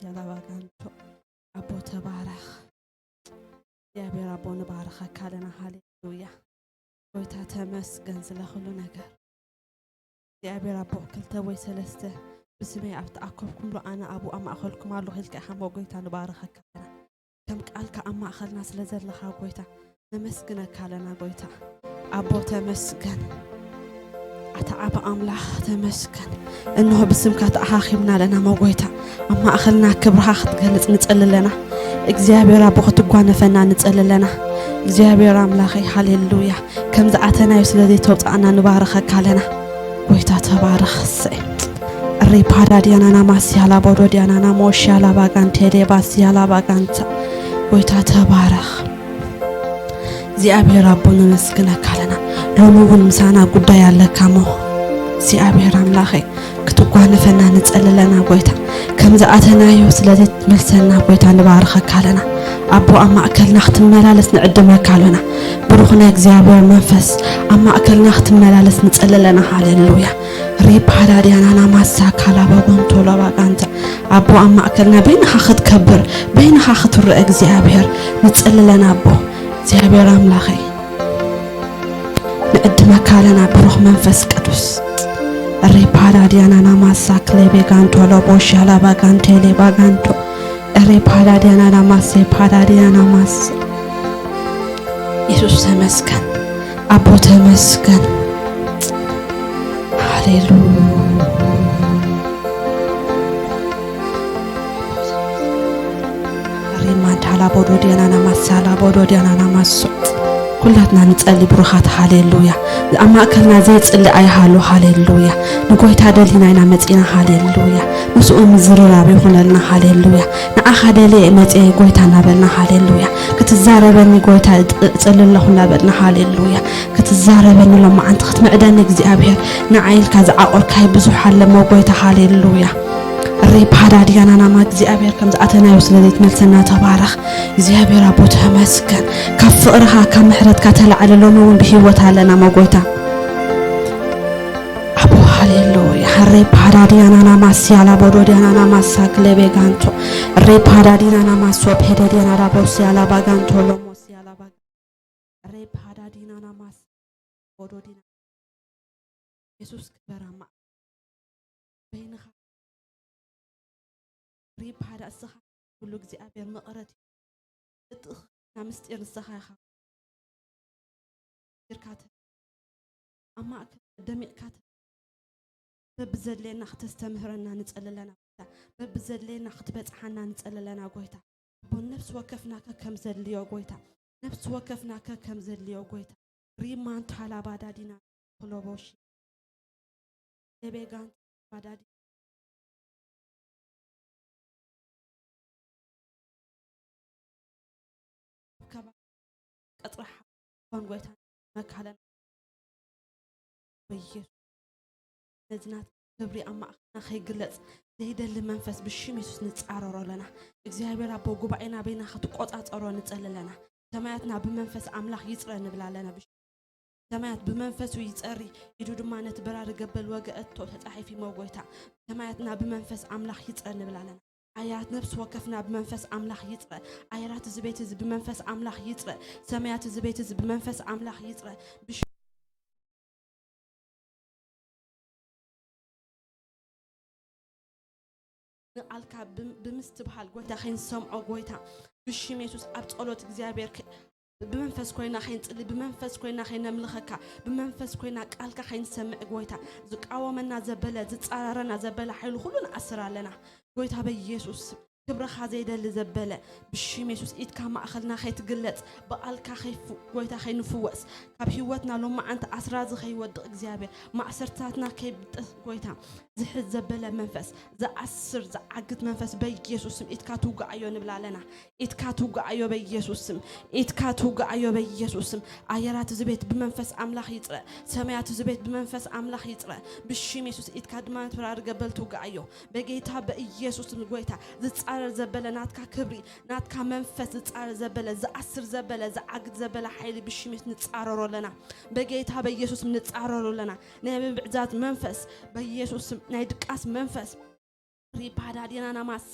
ያላባጋንቶ። ኣቦ ተባረኽ። እግዚኣብሔር ኣቦ ንባረኸካ ኣለና። ሃሌሉያ። ጎይታ ተመስገን ስለ ኩሉ ነገር። እግዚኣብሔር ኣቦ ክልተ ወይ ሰለስተ ብስመይ ኣብ ተኣከብኩምሉ ኣነ ኣብኡ ኣብ ማእኸልኩም ኣለኹ ኢልካ ኢኻ እሞ ጎይታ ንባረኸካ ኣለና። ከም ቃልካ ኣብ ማእኸልና ስለ ዘለኻ ጎይታ ነመስግነካ ኣለና። ጎይታ ኣቦ ተመስገን። ኣታ ዓቢ ኣምላኽ ተመስገን። እንሆ ብስምካ ተኣኻኺብና ኣለና እሞ ጎይታ ኣብ ማእኸልና ክብርኻ ክትገልጽ ንጸሊ ኣለና። እግዚኣብሔር ኣቦ ክትጓነፈና ንጸሊ ኣለና። እግዚኣብሔር ኣምላኸይ ሃሌሉያ። ከም ዝኣተናዮ ስለ ዘይተውጻእና ንባረኸካ ኣለና። ጎይታ ተባረኽ። እሰይ። ሪፓዳ ዲያናና ማስያላ ቦዶ ዲያናና ሞሻላ ባጋን ቴሌ ባስያላ ባጋንታ። ጎይታ ተባረኽ። እግዚኣብሔር ኣቦ ነመስግነካ ኣለና። ሎሚ እውን ምሳና ጉዳይ ኣለካ እሞ እግዚኣብሔር ኣምላኸይ ክትጓነፈና ንጸሊ ኣለና። ጎይታ ከም ዝኣተናዮ ስለ ዘይትመልሰና ጎይታ ንባርኸካ ኣለና። ኣቦ ኣብ ማእከልና ክትመላለስ ንዕድመካ ኣለና። ብሩኽ ናይ እግዚኣብሔር መንፈስ ኣብ ማእከልና ክትመላለስ ንጸሊ ኣለና። ሃሌሉያ። ሪፓዳ ዲያናና ማሳ ካላባ ጎንቶሎ ባጋንታ። ኣቦ ኣብ ማእከልና በይንኻ ክትከብር በይንኻ ክትረአ እግዚኣብሔር ንጸሊ ኣለና። ኣቦ እግዚኣብሔር ኣምላኸይ ንዕድመካ ኣለና። ብሩኽ መንፈስ ቅዱስ ሪፓዳ ዲያናና ማሳ ክሌቤ ጋንቶ ሎቦ ሻላ ባጋንቴሌ ባጋንቶ ሪፓዳ ዲያናና ማሴ ፓዳ ዲያና ማስ። የሱስ ተመስገን፣ ኣቦ ተመስገን። ሃሌሉያ። ሪማንዳላ ቦዶ ዲያናና ማሳላ ቦዶ ዲያናና ማሶ። ኩላትና ንጸሊ ብሩኻት። ሃሌሉያ። ኣብ ማእከልና ዘይጽሊ ኣይሃሉ። ሃሌሉያ። ንጎይታ ደሊና ኢና መጺና። ሃሌሉያ። ምስኡ ምዝርራብ ይኹነልና። ሃሌሉያ። ንዓኻ ደልየ መጺአ ጎይታ እናበልና። ሃሌሉያ። ክትዛረበኒ ጎይታ እጽሊ ኣለኹ እናበልና። ሃሌሉያ። ክትዛረበኒ ሎማዓንቲ ክትምዕደኒ እግዚኣብሔር ንዓይ ኢልካ ዝዓቆርካይ ብዙሕ ኣለሞ ጎይታ። ሃሌሉያ። ሪፓዳ ዲያናናማ እግዚኣብሔር ከም ዝኣተናዮ ስለ ዘይትመልሰና ተባረኽ። እግዚኣብሔር ኣቦ ተመስገን። ካብ ፍቕርኻ ካብ ምሕረትካ ተላዕለ ሎሚ እውን ብህይወት ኣለና ሞ ጎይታ። ኣቦ ሃሌሉያ። ሪፓዳ ዲያናናማ ሲያላ ቦዶ ዲያናናማ ሳክሌ ቤጋንቶ። ሪፓዳ ዲናናማ ሶፕ ሄደ ዲያናዳ ቦ ሲያላ ባጋንቶ ሎሞ ሲያላ ባጋ። ሬፓዳ ዲናናማስ ቦዶ ዲና። የሱስ ክበር ኣማ በይንኻ። ሪፓዳ እስኻ ኩሉ እግዚኣብሔር መቐረት እዩ። እትእኽና ምስጢር ንስኻ ኢኻ። ጌርካ ተ-፣ ኣብ ማእከል ደሚቕካ ተ-፣ በብዘድልየና ክተስተምህረና ንጸሊ ኣለና ጎይታ። በብዘድልየና ክትበጽሓና ንጸሊ ኣለና ጎይታ። ኣቦ ነፍሲ ወከፍና ከከም ዘድልዮ ጎይታ። ነፍሲ ወከፍና ከከም ዘድልዮ ጎይታ። ሪማን ታላ ባዳዲና ክሎቦሺ። ኤቤጋን ባዳዲ። ኣብ ከባቢ ቀጽሪ ሓ-፣ ኾን ጎይታ መካለን በየሱ ነዚ ናትካ ክብሪ ኣብ ማእከልና ከይግለጽ ዘይደሊ መንፈስ ብሽም የሱስ ንጻረሮ ኣለና። እግዚኣብሔር ኣቦ ጉባኤና በይና ክትቆጻጸሮ ንጸሊ ኣለና። ሰማያትና ብመንፈስ ኣምላኽ ይጽረ ንብል ኣለና። ብሽ-፣ ሰማያት ብመንፈሱ ይጸሪ፣ ኢዱ ድማ ነቲ በራሪ ገበል ወገአቶ ተጻሒፉ እሞ ጎይታ። ሰማያትና ብመንፈስ ኣምላኽ ይጽረ ንብል ኣለና። ኣያት ነፍሲ ወከፍና ብመንፈስ ኣምላኽ ይጽረ። ኣየራት እዚ ቤት እዚ ብመንፈስ ኣምላኽ ይጽረ። ሰማያት እዚ ቤት እዚ ብመንፈስ ኣምላኽ ይጽረ። ብሽ-፣ ንቓልካ ብም-፣ ብምስትብሃል ጎይታ ከይንሰምዖ ጎይታ። ብሽም የሱስ ኣብ ጸሎት እግዚኣብሔር ከ-፣ ብመንፈስ ኮይና ከይንጽሊ፣ ብመንፈስ ኮይና ከይነምልኸካ፣ ብመንፈስ ኮይና ቃልካ ከይንሰምዕ ጎይታ። ዝቃወመና ዘበለ፣ ዝጻረረና ዘበለ ሓይሉ ኩሉ ንኣስር ኣለና። ጎይታ በኢየሱስ ስም፣ ክብርኻ ዘይደሊ ዘበለ፣ ብሽም የሱስ ኢድካ ማእኸልና ከይትግለጽ፣ ብኣልካ ከይፉ-፣ ጎይታ ከይንፍወስ፣ ካብ ህይወትና ሎማዓንቲ ኣስራዚ ከይወድቕ እግዚኣብሔር፣ ማእሰርታትና ከይብጠስ ጎይታ፣ ዝሕዝ ዘበለ መንፈስ፣ ዝኣስር ዝዓግት መንፈስ በኢየሱስ ስም ኢድካ ትውግኣዮ ንብል ኣለና። ኢድካ ትውግኣዮ በኢየሱስ ስም። ኢድካ ትውግኣዮ በኢየሱስ ስም። ኣየራት እዚ ቤት ብመንፈስ ኣምላኽ ይጽረ። ሰማያት እዚ ቤት ብመንፈስ ኣምላኽ ይጽረ። ብሽም የሱስ ኢድካ ድማ ነቲ በራሪ ገበል ትውግኣዮ። በጌታ በኢየሱስ ስም ጎይታ፣ ዝጻረር ዘበለ ናትካ ክብሪ፣ ናትካ መንፈስ ዝጻረር ዘበለ፣ ዝኣስር ዘበለ፣ ዝዓግት ዘበለ ሓይሊ ብሽም የሱስ ንጻረሮ ኣለና። በጌታ በኢየሱስ ስም ንጻረሮ ኣለና። ናይ ምብዕዛት መንፈስ በኢየሱስ ስም፣ ናይ ድቃስ መንፈስ ሪፓዳ ዲናና ማሳ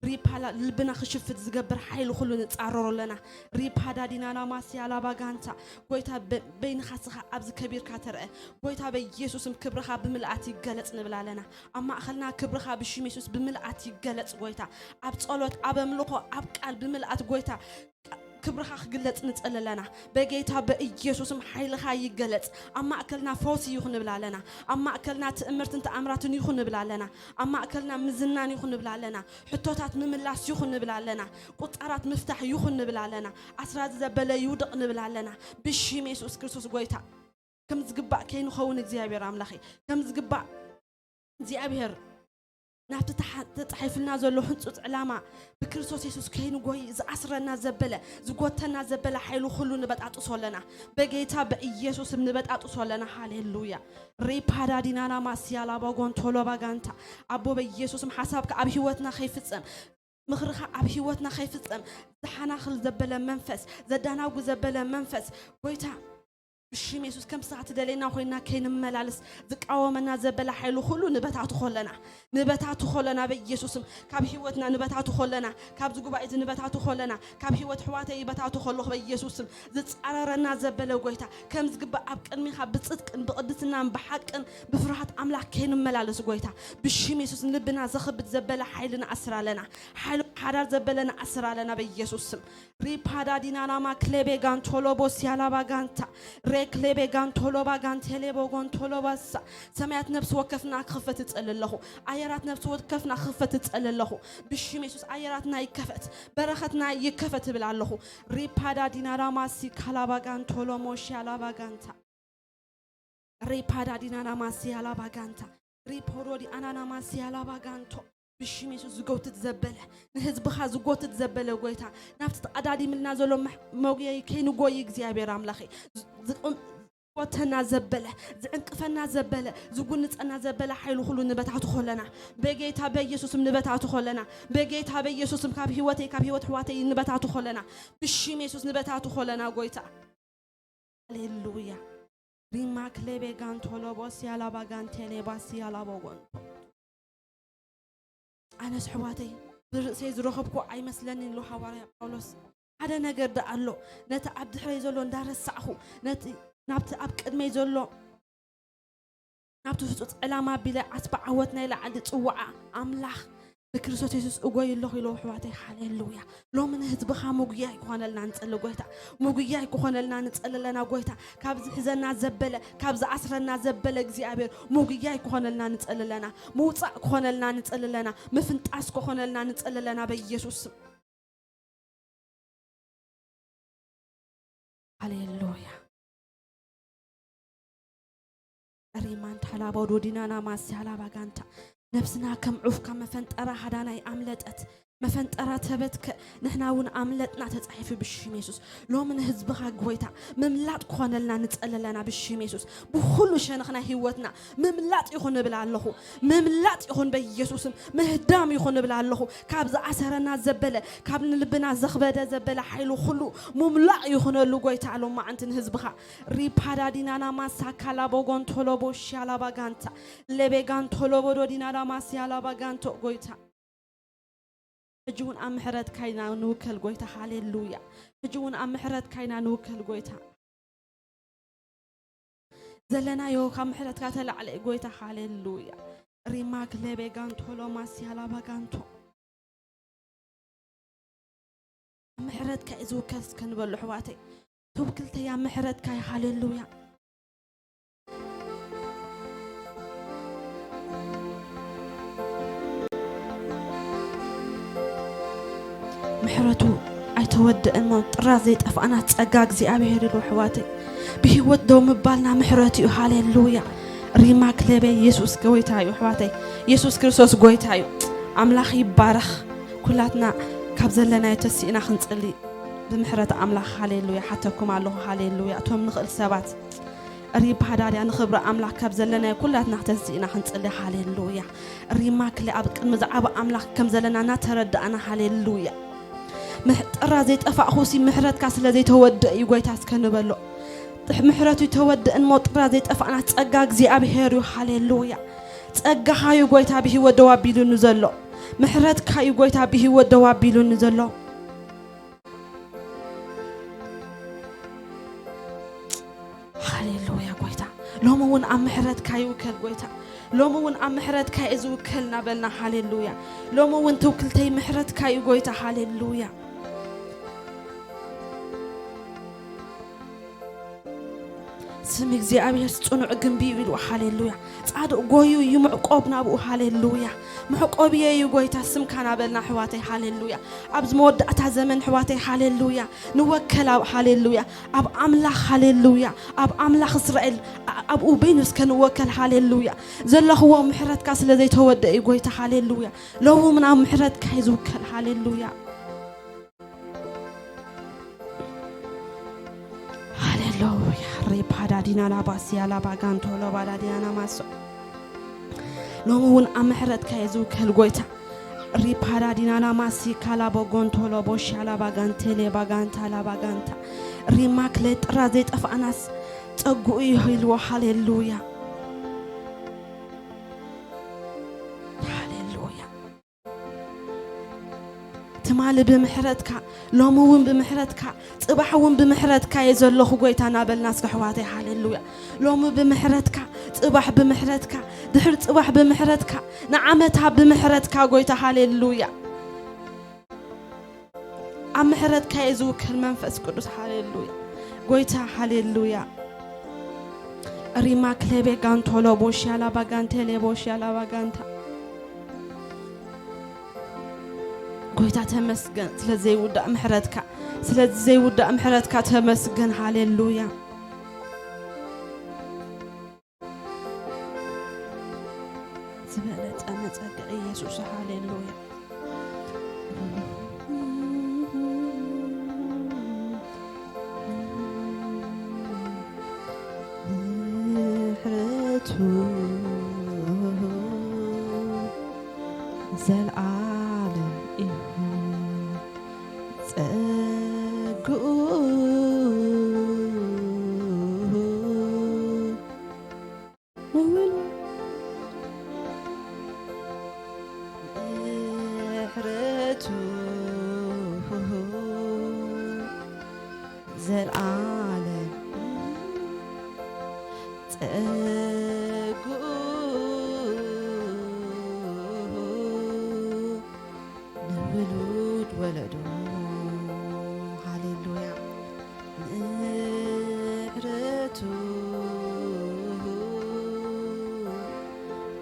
ሪፓላ ልብና ክሽፍት ዝገብር ሓይሊ ኩሉ ንጻረሮ ኣለና። ሪፓዳ ዲናና ማሲ ኣላባ ጋንታ ጎይታ በ- በይንኻ ስኻ ኣብዚ ከቢርካ ተረአ። ጎይታ በኢየሱስም ክብርኻ ብምልኣት ይገለጽ ንብል ኣለና። ኣብ ማእኸልና ክብርኻ ብሽም የሱስ ብምልኣት ይገለጽ ጎይታ። ኣብ ጸሎት፣ ኣብ ኣምልኾ፣ ኣብ ቃል ብምልኣት ጎይታ ክብርኻ ክግለጽ ንጸሊ ኣለና። በጌታ በኢየሱስም ሓይልኻ ይገለጽ። ኣብ ማእከልና ፈውሲ ይኹን ንብል ኣለና። ኣብ ማእከልና ትእምርትን ተኣምራትን ይኹን ንብል ኣለና። ኣብ ማእከልና ምዝናን ይኹን ንብል ኣለና። ሕቶታት ምምላስ ይኹን ንብል ኣለና። ቁጻራት ምፍታሕ ይኹን ንብል ኣለና። ኣስራዚ ዘበለ ይውደቕ ንብል ኣለና። ብሽም የሱስ ክርስቶስ ጎይታ ከም ዝግባእ ከይንኸውን እግዚኣብሔር ኣምላኸይ ከም ዝግባእ እግዚኣብሔር ናብቲ ተሓ- ተጻሒፍልና ዘሎ ህንጹጽ ዕላማ ብክርስቶስ የሱስ ከይንጎይ ዝኣስረና ዘበለ ዝጎተና ዘበለ ሓይሉ ኩሉ ንበጣጥሶ ኣለና። በጌታ በኢየሱስም ንበጣጥሶ ኣለና። ሃሌሉያ። ሪፓዳ ዲናና ማስያላ ባጎን ቶሎባ ጋንታ ኣቦ በኢየሱስም ሓሳብካ ኣብ ህይወትና ከይፍጸም ምኽርኻ ኣብ ህይወትና ከይፍጸም ዝሓናኽል ዘበለ መንፈስ ዘዳናጉ ዘበለ መንፈስ ጎይታ ብሽም የሱስ ከም ስኻ ትደለየና ኮይና ከይንመላልስ ዝቃወመና ዘበለ ሓይሉ ኩሉ ንበታቱ ኮለና ንበታቱ ኮለና በኢየሱስም ካብ ህይወትና ንበታቱ ኮለና ካብዚ ጉባኤ እዚ ንበታቱ ኮለና ካብ ህይወት ሕዋተይ ይበታቱ ኮለኹ በኢየሱስም ዝጻረረና ዘበለ ጎይታ ከም ዝግባእ ኣብ ቅድሚኻ ብጽድቅን ብቕድስናን ብሓቅን ብፍርሃት ኣምላኽ ከይንመላለስ ጎይታ ብሽም የሱስ ንልብና ዘኽብድ ዘበለ ሓይሊ ንኣስር ኣለና ሓይሉ ሓዳር ዘበለ ንኣስር ኣለና በኢየሱስም ሪፓዳ ዲናናማ ክሌቤ ጋንቶሎቦ ሲያላባ ጋንታ ሬክሌቤ ጋንቶሎባ ጋንቴሌቦ ጎንቶሎባሳ ሰማያት ነፍሲ ወከፍና ክኽፈት እጸሊ ኣለኹ። ኣየራት ነፍሲ ወከፍና ክኽፈት እጸሊ ኣለኹ። ብሽም የሱስ ኣየራትና ይከፈት፣ በረኸትና ይከፈት እብል ኣለኹ። ሪፓዳ ዲናናማ ሲካላባ ጋንቶሎሞ ሲያላባ ጋንታ ሪፓዳ ዲናናማ ሲያላባ ጋንታ ሪፖዶ ዲኣናናማ ሲያላባ ጋንቶ ብሽም የሱስ ዝጎትት ዘበለ ንህዝብኻ ዝጎትት ዘበለ ጎይታ ናብቲ ተቐዳዲምልና ዘሎ መ- መጉየይ ከይንጎይ እግዚኣብሔር ኣምላኸይ ዝ- ዝቕም- ዝጎተና ዘበለ ዝዕንቅፈና ዘበለ ዝጉንፀና ዘበለ ሓይሉ ኩሉ ንበታቱ ኮለና በጌታ በኢየሱስም ንበታቱ ኮለና በጌታ በኢየሱስም ካብ ህይወተይ ካብ ህይወት ሕዋተይ ንበታቱ ኮለና ብሽም የሱስ ንበታቱ ኮለና ጎይታ ሃሌሉያ ሪማክ ሌቤ ጋንቶሎቦ ሲያላባ ጋንቴሌባ ሲያላቦ ጎንቶ ኣነስ ኣሕዋተይ ብርእሰይ ዝረኸብኩ ኣይመስለንን ኢሉ ሃዋርያ ጳውሎስ ሓደ ነገር ደኣ ኣሎ ነቲ ኣብ ድሕረይ ዘሎ እንዳረሳዕኹ ነቲ ናብቲ ኣብ ቅድመይ ዘሎ ናብቲ ህጹጽ ዕላማ ኣቢለ ዓስቢ ዓወት ናይ ላዕሊ ጽዋዓ ኣምላኽ ብክርስቶስ የሱስ እጎይ ኣለኹ ኢሉ ኣሕዋተይ ሃሌሉያ ሎሚ ንህዝብኻ ምጉያይ ክኾነልና ንጸሊ ጎይታ ምጉያይ ክኾነልና ንጸሊ ኣለና ጎይታ ካብ ዝሕዘና ዘበለ ካብ ዝኣስረና ዘበለ እግዚኣብሔር ምጉያይ ክኾነልና ንጸሊ ኣለና ምውጻእ ክኾነልና ንጸሊ ኣለና ምፍንጣስ ክኾነልና ንጸሊ ኣለና በኢየሱስ ስም ሃሌሉያ ሪማን ታላባ ዶዲናና ማስያላ ባጋንታ ነብስና ከም ዑፍ ካብ መፈንጠራ ሃዳናይ ኣምለጠት መፈንጠራ ተበትከ ንሕና እውን ኣምለጥና ተጻሒፉ ብሽም የሱስ ሎሚ ንህዝብኻ ጎይታ ምምላጥ ክኾነልና ንጸለለና ብሽም የሱስ ብኩሉ ሸነኽ ናይ ህይወትና ምምላጥ ይኹን እብል ኣለኹ ምምላጥ ይኹን በኢየሱስም ምህዳም ይኹን እብል ኣለኹ ካብ ዝኣሰረና ዘበለ ካብ ንልብና ዘኽበደ ዘበለ ሓይሉ ኩሉ ሙምላቕ ይኹነሉ ጎይታ ሎማዓንቲ ንህዝብኻ ሪፓዳዲናና ማሳካላ ቦጎንቶሎ ቦሻላ ባጋንታ ሌቤጋንቶሎ ቦዶዲናና ማስያላ ባጋንቶ ጎይታ ሕጂ እውን ኣብ ምሕረትካ ኢና ንውከል ጎይታ ሃሌሉያ ሕጂ እውን ኣብ ምሕረትካ ኢና ንውከል ጎይታ ዘለናዮ ካብ ምሕረትካ ተላዕለ ጎይታ ሃሌሉያ ሪማክ ሌቤጋንቶሎ ማስያላ ባጋንቶ ምሕረትካ እዩ ዝውከል እስከ ንበሉ ኣሕዋተይ ቱብ ክልተያ ምሕረትካ እዩ ሃሌሉያ ምሕረቱ ኣይተወድእን ሞ ጥራ ዘይጠፋእና ጸጋ እግዚኣብሔር ኢሉ ኣሕዋተይ ብህይወት ደው ምባልና ምሕረቱ እዩ ሃሌሉያ ሪማ ክለቤ የሱስ ጎይታ እዩ ኣሕዋተይ የሱስ ክርስቶስ ጎይታ እዩ ኣምላኽ ይባረኽ ኩላትና ካብ ዘለናዮ ተሲእና ክንጽሊ ብምሕረት ኣምላኽ ሃሌሉያ ሓተኩም ኣለኹ ሃሌሉያ እቶም ንኽእል ሰባት ሪብ ሃዳርያ ንኽብሪ ኣምላኽ ካብ ዘለናዮ ኩላትና ተሲእና ክንጽሊ ሃሌሉያ ሪማ ክለ ኣብ ቅድሚ ዝዓበ ኣምላኽ ከም ዘለና እናተረዳእና ሃሌሉያ ጥራ ዘይጠፋእኹሲ ምሕረትካ ስለ ዘይተወድእ እዩ ጎይታ እስከ ንበሎ ምሕረቱ ይተወድእን ሞ ጥራ ዘይጠፋእና ጸጋ እግዚኣብሔር እዩ ሃሌሉያ ጸጋኻ እዩ ጎይታ ብህይወት ደው ኣቢሉኒ ዘሎ። ምሕረትካ እዩ ጎይታ ብህይወት ደው ኣቢሉኒ ዘሎ። ሃሌሉያ ጎይታ። ሎሚ እውን ኣብ ምሕረትካ ይውከል ጎይታ። ሎሚ እውን ኣብ ምሕረትካ እየ ዝውከል እናበልና፣ ሃሌሉያ። ሎሚ እውን ትውክልተይ ምሕረትካ እዩ ጎይታ፣ ሃሌሉያ። ስም እግዚኣብሔር ጽኑዕ ግንቢ እዩ ኢሉ፣ ሃሌሉያ። ጻድቕ ጎዩ እዩ ምዕቆብ ናብኡ፣ ሃሌሉያ። መዕቆብየ እዩ ጎይታ ስምካ ናበልና፣ ኣሕዋተይ፣ ሃሌሉያ። ኣብዚ መወዳእታ ዘመን፣ ኣሕዋተይ፣ ሃሌሉያ፣ ንወከል ኣብ፣ ሃሌሉያ፣ ኣብ ኣምላኽ፣ ሃሌሉያ፣ ኣብ ኣምላኽ እስራኤል፣ ኣ-፣ ኣብኡ በይኑ እስከ ንወከል፣ ሃሌሉያ። ዘለኽዎ ምሕረትካ ስለ ዘይተወደአ እዩ ጎይታ፣ ሃሌሉያ። ሎሚ እውን ኣብ ምሕረትካ እዩ ዝውከል፣ ሃሌሉያ። ሃሌሉያ። ሪፓዳዲና ላባሲያ ላባጋንቶ ሎባዳዲያና ማሶ። ሎሚ እውን ኣብ ምሕረትካ እየ ዝውከል ጎይታ። ሪፓዳዲና ላማሲ ካላቦ ጎንቶ ሎቦሽያ ላባጋንቴ ሌባጋንታ ላባጋንታ። ሪማክ ለጥራ ዘይጠፋእናስ ጸጉኡ እዩ ኢልዎ። ሃሌሉያ። ሃሌሉያ። ትማሊ ብምሕረትካ፣ ሎሚ እውን ብምሕረትካ፣ ጽባሕ እውን ብምሕረትካ እየ ዘለኹ ጎይታ እናበልና እስከ ኣሕዋተይ፣ ሃሌሉያ። ሎሚ ብምሕረትካ፣ ጽባሕ ብምሕረትካ፣ ድሕሪ ጽባሕ ብምሕረትካ፣ ንዓመታ ብምሕረትካ ጎይታ፣ ሃሌሉያ። ኣብ ምሕረትካ እየ ዝውከል መንፈስ ቅዱስ፣ ሃሌሉያ። ጎይታ፣ ሃሌሉያ። ሪማ ክሌቤ ጋንቶሎ ቦሽያ ላባ ጋንቴሌ ቦሽያ ላባ ጋንታ። ጎይታ ተመስገን ስለ ዘይውዳእ ምሕረትካ፣ ስለ ዘይውዳእ ምሕረትካ ተመስገን። ሃሌሉያ። ዝበለጸ መጸግዒ ኢየሱስ፣ ሃሌሉያ። ምሕረቱ ዘልዓለም እዩ፣ ጸግኡ ምሕረቱ ዘልዓለም ጸግኡ ንውሉድ ወለዶ። ሃሌሉያ። ምሕረቱ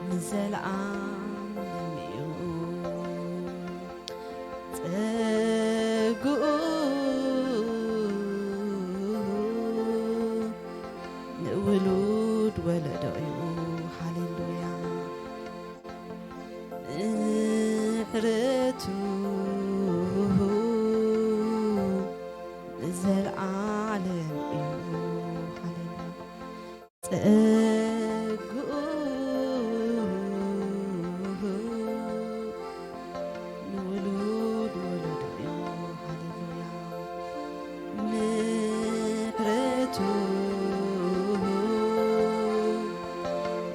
ንዘለዓለም እዩ፣ ጸግኡ ንውሉድ ወለዶ እዩ። ሃሌሉያ። ምሕረቱ ንዘለዓለም እዩ። ሃሌሉያ። ጸግኡ ንውሉድ ወለዶ እዩ። ሃሌሉያ። ምሕረቱ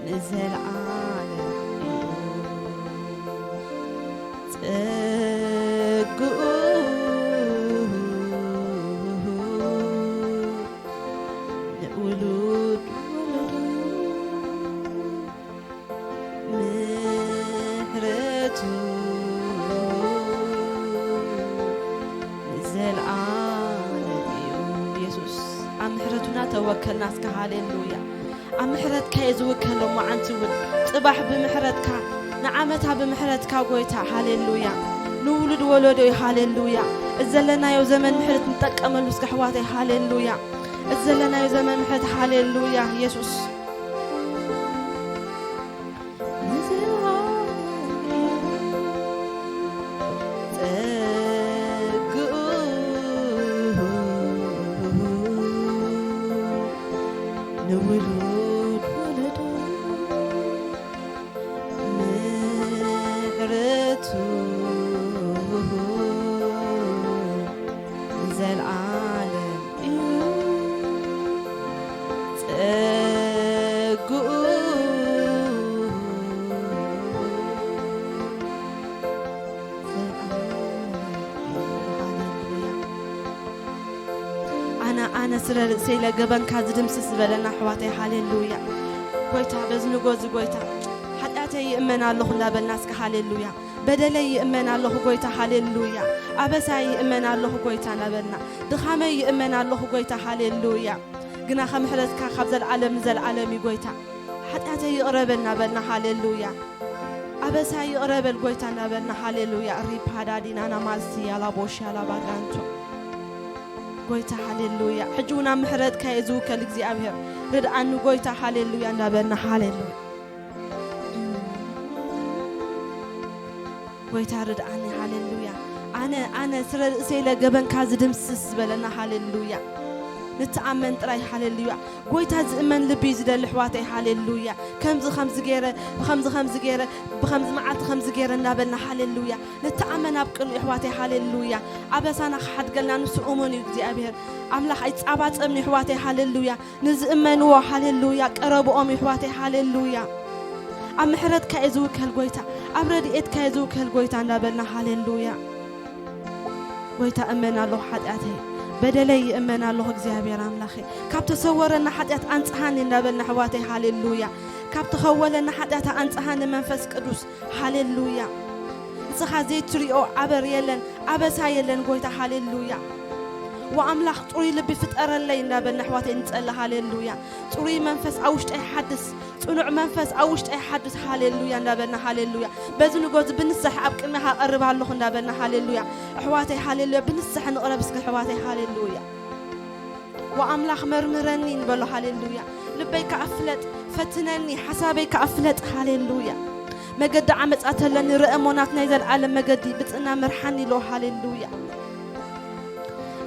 ንዘለዓለም እዩ፣ ጸግኡ ንውሉድ ወለዶ። ምሕረቱ ንዘለዓለም እዩ። ኢየሱስ ኣብ ምሕረቱና ተወከልና እስከ። ሃሌሉያ። ኣብ ምሕረትካ እየ ዝውከል ሎማዓንቲ እውን። ጽባሕ ብምሕረትካ፣ ንዓመታ ብምሕረትካ ጎይታ። ሃሌሉያ። ንውሉድ ወለዶ እዩ። ሃሌሉያ። እዚ ዘለናዮ ዘመን ምሕረት ንጠቀመሉ እስከ ኣሕዋተይ። ሃሌሉያ። እዚ ዘለናዮ ዘመን ምሕረት። ሃሌሉያ። ኢየሱስ ጸግኡ ንውሉድ ወለዶ ምሕረቱ ንዘለዓለም እዩ፣ ጸግኡ ኣነ ስረ ርእሰይ ለገበንካ ዝድምስስ ዝበለና ኣሕዋተይ፣ ሃሌሉያ። ጎይታ በዚ ንጎ እዚ ጎይታ ሓጢኣተይ ይእመን ኣለኹ እንዳበልና እስከ ሃሌሉያ። በደለይ ይእመን ኣለኹ ጎይታ፣ ሃሌሉያ። ኣበሳይ ይእመን ኣለኹ ጎይታ እንዳበልና፣ ድኻመይ ይእመን ኣለኹ ጎይታ፣ ሃሌሉያ። ግናኸ ምሕረትካ ካብ ዘለዓለም ንዘለዓለም እዩ ጎይታ። ሓጢኣተይ ይቕረ በል እናበልና፣ ሃሌሉያ። ኣበሳይ ይቕረ በል ጎይታ እናበልና፣ ሃሌሉያ። ሪፓዳዲናና ማልሲ ያላቦሽ ያላባጋንቶ ጎይታ፣ ሃሌሉያ። ሕጂ እውን ኣብ ምሕረትካ እየ ዝውከል እግዚኣብሔር፣ ርድኣኒ ጎይታ፣ ሃሌሉያ እናበልና፣ ሃሌሉያ። ጎይታ ርድኣኒ፣ ሃሌሉያ። ኣነ፣ ኣነ ስረ ርእሰይ ለገበንካ ዝድምስስ ዝበለና፣ ሃሌሉያ። ንተኣመን ጥራይ፣ ሃሌሉያ። ጎይታ ዝእመን ልቢ እዩ ዝደሊ፣ ኣሕዋተይ፣ ሃሌሉያ። ከምዚ፣ ከምዚ ገይረ፣ ብኸምዚ፣ ከምዚ ገይረ፣ ብኸምዚ መዓልቲ፣ ከምዚ ገይረ እናበልና፣ ሃሌሉያ። ንተኣመን ኣብ ቅድሚ፣ ኣሕዋተይ፣ ሃሌሉያ። ኣበሳና ክሓድገልና ንሱ እሙን እዩ፣ እግዚኣብሔር ኣምላኽ ኣይጻባጸብን እዩ፣ ኣሕዋተይ፣ ሃሌሉያ። ንዝእመንዎ፣ ሃሌሉያ። ቀረብኦም እዩ፣ ኣሕዋተይ፣ ሃሌሉያ። ኣብ ምሕረትካ እየ ዝውከል ጎይታ፣ ኣብ ረድኤትካ እየ ዝውከል ጎይታ እንዳበልና፣ ሃሌሉያ። ጎይታ እመን ኣለኹ ሓጢኣተይ፣ በደለይ ይእመን ኣለኹ እግዚኣብሔር ኣምላኸይ። ካብ ተሰወረና ሓጢኣት ኣንጽሃኒ እንዳበልና፣ ኣሕዋተይ፣ ሃሌሉያ። ካብ ተኸወለና ሓጢኣት ኣንጽሃኒ መንፈስ ቅዱስ፣ ሃሌሉያ። ንስኻ ዘይትሪኦ ኣበር የለን፣ ኣበሳ የለን ጎይታ፣ ሃሌሉያ። ወኣምላኽ ጽሩይ ልቢ ፍጠረለይ እንዳበልና፣ ኣሕዋተይ፣ ንጸሊ፣ ሃሌሉያ። ጽሩይ መንፈስ ኣብ ውሽጠይ ሓድስ፣ ጽኑዕ መንፈስ ኣብ ውሽጠይ ሓድስ፣ ሃሌሉያ እንዳበልና፣ ሃሌሉያ። በዚ ንጎ እዚ ብንስሐ ኣብ ቅድሚኻ እቐርብ ኣለኹ እንዳበልና፣ ሃሌሉያ። ኣሕዋተይ፣ ሃሌሉያ። ብንስሐ ንቕረብ እስከ፣ ኣሕዋተይ፣ ሃሌሉያ። ወኣምላኽ መርምረኒ ንበሎ፣ ሃሌሉያ። ልበይ ከኣ ፍለጥ፣ ፈትነኒ፣ ሓሳበይ ከኣ ፍለጥ፣ ሃሌሉያ። መገዲ ዓመጻ ተለኒ ርእ እሞ ናት ናይ ዘለኣለም መገዲ ብጽና መርሓኒ ኢሎ፣ ሃሌሉያ።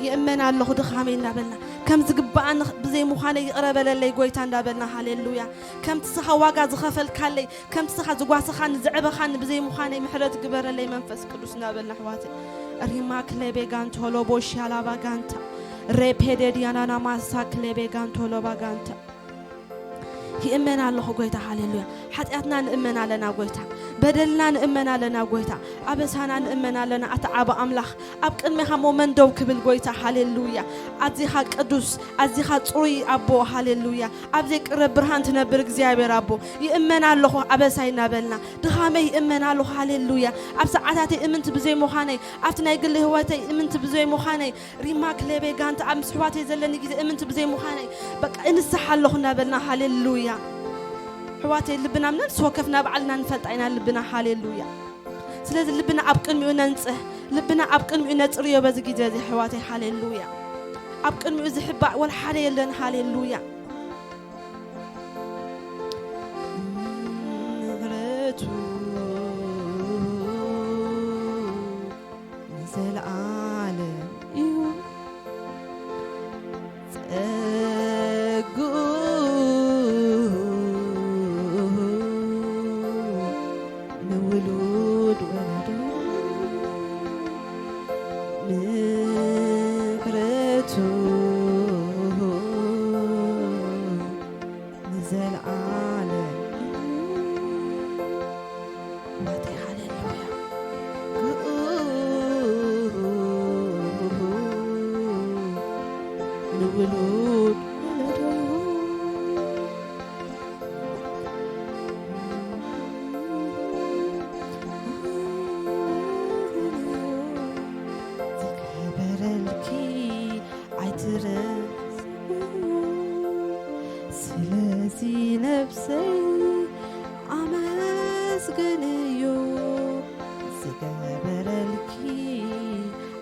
ይእመን ኣለኹ ድኻመይ እንዳበልና፣ ከም ዝግብኣኒ ብዘይ ምዃነይ ይቕረ በለለይ ጎይታ እንዳበልና፣ ሃሌሉያ። ከምቲ ስኻ ዋጋ ዝኸፈልካለይ፣ ከምቲ ስኻ ዝጓሰኻኒ፣ ዘዕበኻኒ ብዘይ ምዃነይ ምሕረት ግበረለይ መንፈስ ቅዱስ እንዳበልና፣ ኣሕዋተይ። ሪማ ክሌቤ ጋንቶሎ ቦሻላባ ጋንታ፣ ሬፔዴ ዲያናና ማሳ ክሌቤ ጋንቶሎ ባጋንታ። ይእመን ኣለኹ ጎይታ፣ ሃሌሉያ። ሓጢኣትና ንእመን ኣለና ጎይታ፣ በደልና ንእመን ኣለና ጎይታ፣ ኣበሳና ንእመን ኣለና። ኣታ ዓቢ ኣምላኽ፣ ኣብ ቅድሜኻ እሞ መን ደው ክብል ጎይታ፣ ሃሌሉያ። ኣዚኻ ቅዱስ፣ ኣዚኻ ጽሩይ ኣቦ፣ ሃሌሉያ። ኣብ ዘይቅረብ ብርሃን ትነብር እግዚኣብሔር ኣቦ፣ ይእመን ኣለኹ ኣበሳይ እናበልና፣ ድኻመይ ይእመን ኣለኹ፣ ሃሌሉያ። ኣብ ሰዓታተይ እምንቲ ብዘይ ምዃነይ፣ ኣብቲ ናይ ግሊ ህይወተይ እምንቲ ብዘይ ምዃነይ፣ ሪማ ክሌቤ ጋንታ ኣብ ምስ ኣሕዋተይ ዘለኒ ግዜ እምንቲ ብዘይ ምዃነይ፣ በቃ እንስሓ ኣለኹ እናበልና፣ ሃሌሉያ። ኣሕዋተይ፣ ልብና ነፍሲ ወከፍና ባዕልና ንፈልጣ ኢና ልብና፣ ሃሌሉያ። ስለዚ ልብና ኣብ ቅድሚኡ ነንጽህ፣ ልብና ኣብ ቅድሚኡ ነጽርዮ በዚ ግዜ እዚ፣ ኣሕዋተይ፣ ሃሌሉያ። ኣብ ቅድሚኡ ዝሕባእ ወላ ሓደ የለን፣ ሃሌሉያ። ምሕረቱ ንዘለዓለም እዩ፣ ጸግኡ ንውሉድ ወለዶ፣ ምሕረቱ ንዘለዓለም እዩ። ኣሕዋተይ፣ ሃሌሉያ። ግኡ ንውሉድ ወለዶ ይሁን። ዝገበረልኪ ኣይትረስዕዮ። ስለዚ ነብሰይ ኣመስግንዮ፣ ዝገበረልኪ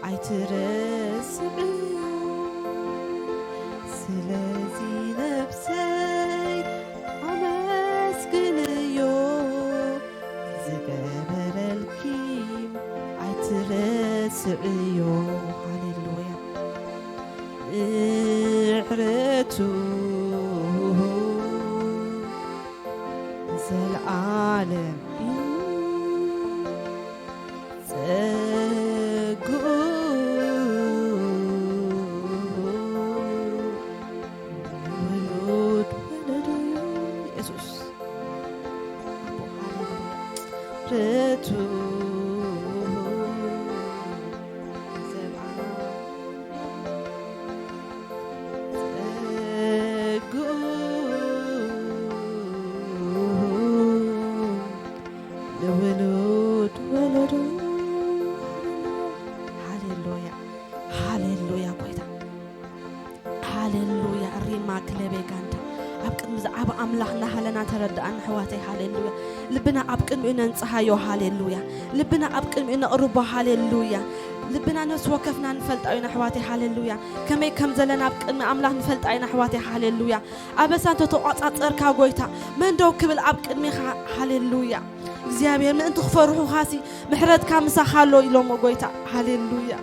ኣይትረስዕዮ። ስለዚ ነብሰይ ኣመስግንዮ፣ ዝገበረልኪ ኣይትረስዕዮ። ሃሌሉያ። ምሕረቱ ዘልዓለም እዩ፣ ጸግኡ ውሉድ ወለዶ እዩ። የሱስ ኣቦ፣ ሃሌሉያ። ምሕረቱ ዘልዓለም ልብና ኣብ ቅድሚኡ ነንጽሃዮ። ሃሌሉያ። ልብና ኣብ ቅድሚኡ ነቕርቦ። ሃሌሉያ። ልብና ነፍሲ ወከፍና ንፈልጣ ኢና ኣሕዋተይ። ሃሌሉያ። ከመይ ከም ዘለና ኣብ ቅድሚ ኣምላኽ ንፈልጣ ኢና ኣሕዋተይ። ሃሌሉያ። ኣበሳ እንተተቋጻጸርካ ጎይታ፣ መን ደው ክብል ኣብ ቅድሚኻ? ሃሌሉያ። እግዚኣብሔር ምእንቲ ክፈርሑኻሲ ምሕረትካ ምሳኻ ኣሎ ኢሎሞ ጎይታ። ሃሌሉያ።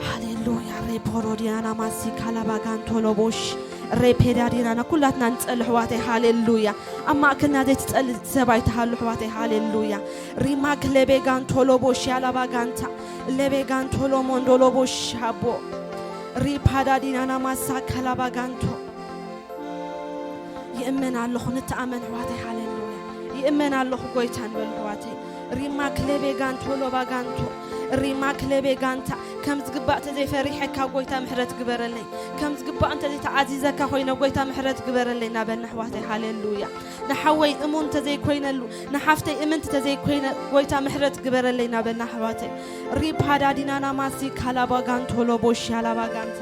ሃሌሉያ። ሬፖሮዲያና ማሲ ካላባጋንቶሎቦሽ ሬፔዳዲናና ኩላትና ንጸሊ ኣሕዋተይ። ሃሌሉያ። ኣብ ማእከልና ዘይትጸሊ ሰብ ኣይትሃሉ ኣሕዋተይ። ሃሌሉያ። ሪማክ ሌቤጋንቶሎቦሽ ያላባጋንታ ሌቤጋንቶሎሞንዶሎቦሽ ሃቦ ሪፓዳዲናና ማሳ ካላባጋንቶ ይእመን ኣለኹ። ንተኣመን ኣሕዋተይ። ሃሌሉያ። ይእመን ኣለኹ ጎይታ ንበል ኣሕዋተይ። ሪማክ ሌቤጋንቶ ሎባጋንቶ ሪማክ ሌቤጋንታ ከም ዝግባእ እንተዘይፈሪሐካ ጎይታ ምሕረት ግበረለይ። ከም ዝግባእ እንተዘይተኣዚዘካ ኮይነ ጎይታ ምሕረት ግበረለይ እናበልና ኣሕዋተይ። ሃሌሉያ። ንሓወይ እሙን እንተዘይኮይነሉ ንሓፍተይ እምንቲ እንተዘይኮይነ ጎይታ ምሕረት ግበረለይ እናበልና ኣሕዋተይ። ሪፓዳዲናና ማሲ ካላባጋንቶ ሎቦሽ ያላባጋንታ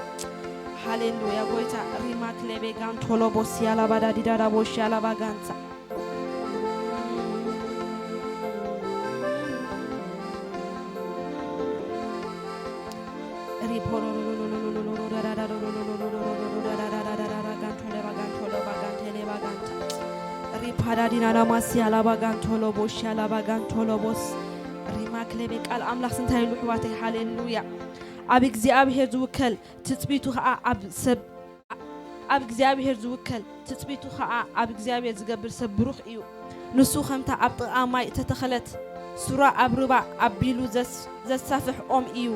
ሃሌሉያ ጎይታ ሪማክ ሌቤጋንቶ ሎቦስ ያላባዳዲዳዳቦሽ ያላባጋንታ ሪፓዳዲናናማሲ ያላባጋንቶሎቦሽ ያላባጋንቶሎቦስ ሪማክ ሌቤ ቃል ኣምላኽ እንታይ ኢሉ ኣሕዋተይ? ሃሌሉያ። ኣብ እግዚኣብሔር ዝውከል ትጽቢቱ ኸኣ ኣብ ሰብ ኣብ እግዚኣብሔር ዝውከል ትጽቢቱ ኸኣ ኣብ እግዚኣብሔር ዝገብር ሰብ ብሩኽ እዩ። ንሱ ኸምታ ኣብ ጥቓ ማይ እተተኸለት ሱራ ኣብ ሩባ ኣቢሉ ዘስ-፣ ዘሳፍሕ ኦም እዩ።